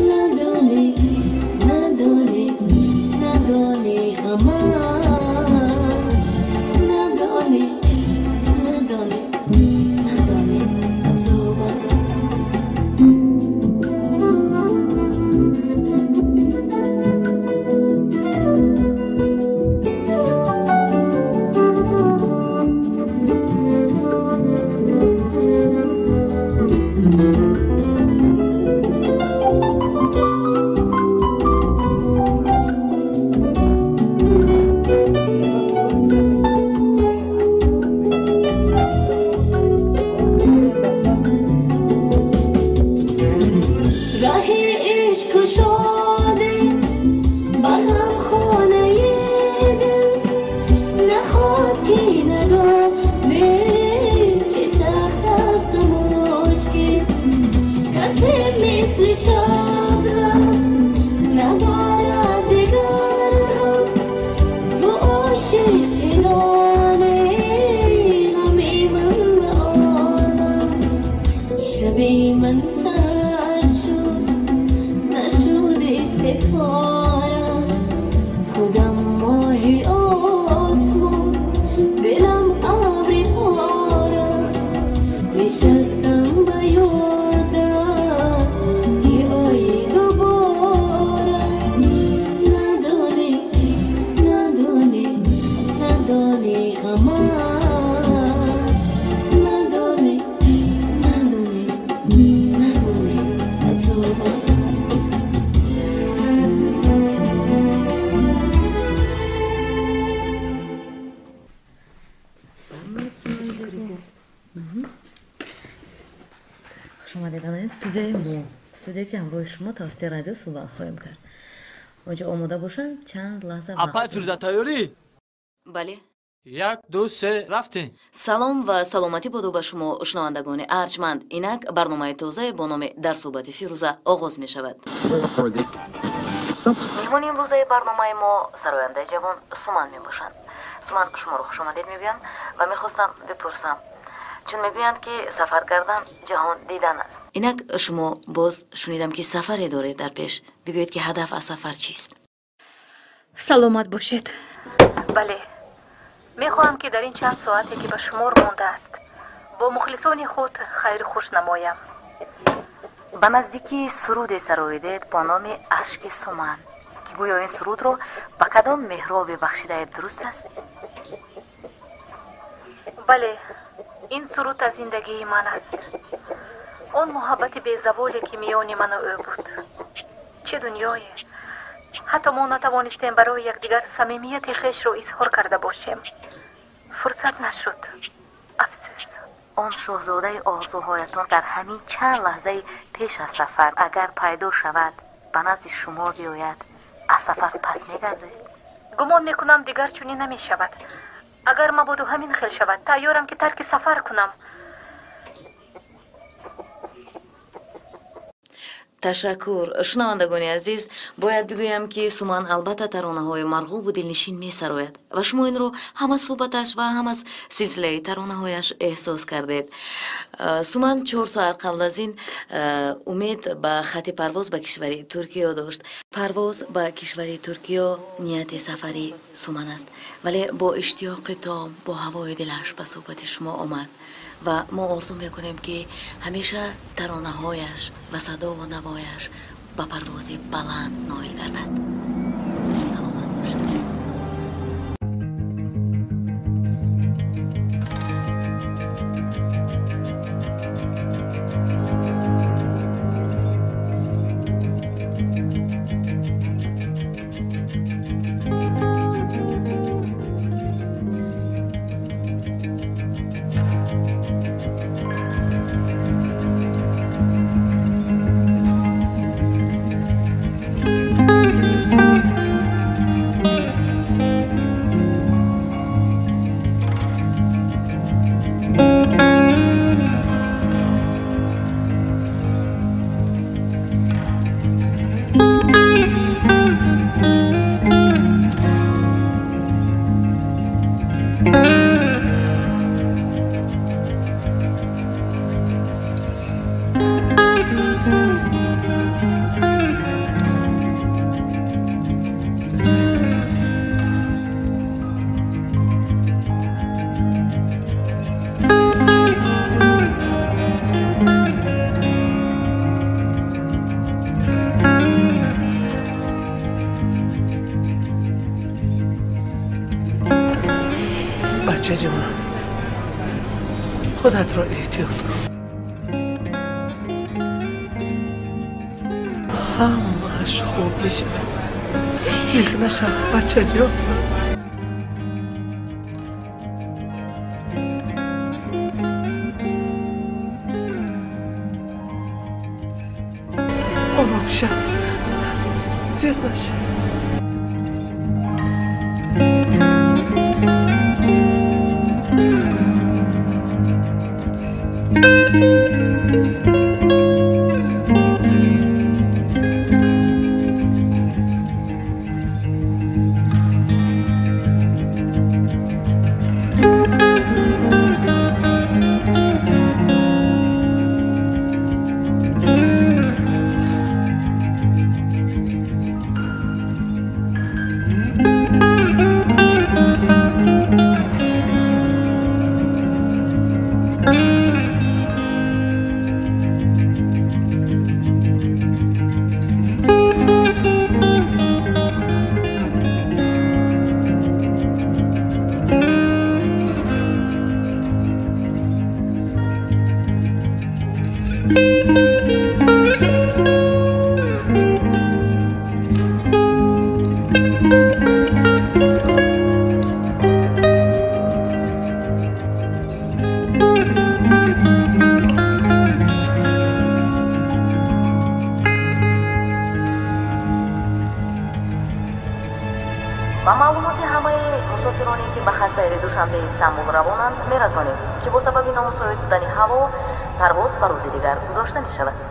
Надонӣ, надонӣ, надонӣ ғама, надонӣ, надонӣ, надонӣ азобам. Раҳи ишқ кушоде ба ғамхонаи дил, нахоҳад ки надонӣ чӣ сахт асту мушкил. Касе мисли шабнам надорад дигар ғам, ту ошиқ чӣ донӣ ғами ман ба олам. Шаби ман сар шуд, нашуди ситора, худам моҳи осмон, дилам абри пора. Нишастам ба ёдат ки ои дубора. Надонӣ, надонӣ, надонӣ ғама, надонӣ, надонӣ, надонӣ азобам. Хуш омадед ана студияи мо, студия ки ҳамроҳи шумо тавассути радио суҳбат хоҳем кард. Онҷо омода бошанд, чанд лаҳза вақт. Апай Фирӯза, тайёрӣ? Бале. Як, ду, се, рафтем. Салом ва саломатӣ боду ба шумо, шунавандагони арҷманд. Инак барномаи тозае бо номи «Дар суҳбати Фирӯза» оғоз мешавад. Меҳмони имрӯзаи барномаи мо сарояндаи ҷавон Суман мебошанд. Суман, шуморо хушомадед мегӯям ва мехостам бипурсам, чун мегӯянд ки сафар кардан ҷаҳон дидан аст. Инак шумо боз шунидам ки сафаре доред дар пеш. Бигӯед ки ҳадаф аз сафар чист? Саломат бошед. Бале, мехоҳам ки дар ин чанд соате ки ба шумор мондааст бо мухлисони худ хайру хуш намоям. Ба наздикии суруде сароидед бо номи «Ашки Суман», ки гӯё ин сурудро ба кадом меҳробе бахшидаед, дуруст аст? Бале, ин суруд аз зиндагии ман аст. Он муҳаббати безаволе ки миёни ману ӯ буд. Чӣ дунёе! Ҳатто мо натавонистем барои якдигар самимияти хешро изҳор карда бошем. Фурсат нашуд. Афсӯс. Он шоҳзодаи орзуҳоятон дар ҳамин чанд лаҳзаи пеш аз сафар агар пайдо шавад, ба назди шумо биёяд, аз сафар пас мегардед? Гумон мекунам дигар чунин намешавад. Агар мабодо ҳамин хел шавад, тайёрам ки тарки сафар кунам. Ташаккур. Шунавандагони азиз, бояд бигӯям ки Суман албатта таронаҳои марғубу дилнишин месарояд ва шумо инро ҳам аз суҳбаташ ва ҳам аз силсилаи таронаҳояш эҳсос кардед. Суман 4 соат қабл аз ин умед ба хати парвоз ба кишвари Туркиё дошт. Парвоз ба кишвари Туркиё нияти сафари Суман аст, вале бо иштиёқи том, бо ҳавои дилаш ба суҳбати шумо омад ва мо орзу мекунем ки ҳамеша таронаҳояш ва садову навояш ба парвози баланд ноил гардад. Саломат бошед. Худатро эҳтиёт кун. Ҳамааш хуб мешавад. Зиқ нашав, бачаҷон. Ором шав, зиқ нашав. Ба маълумоти ҳамаи мусофироне, ки ба хатсайри Душанбе Истанбул равонанд, мерасонем, ки бо сабаби номусоид будани ҳаво парвоз ба рӯзи дигар гузошта мешавад.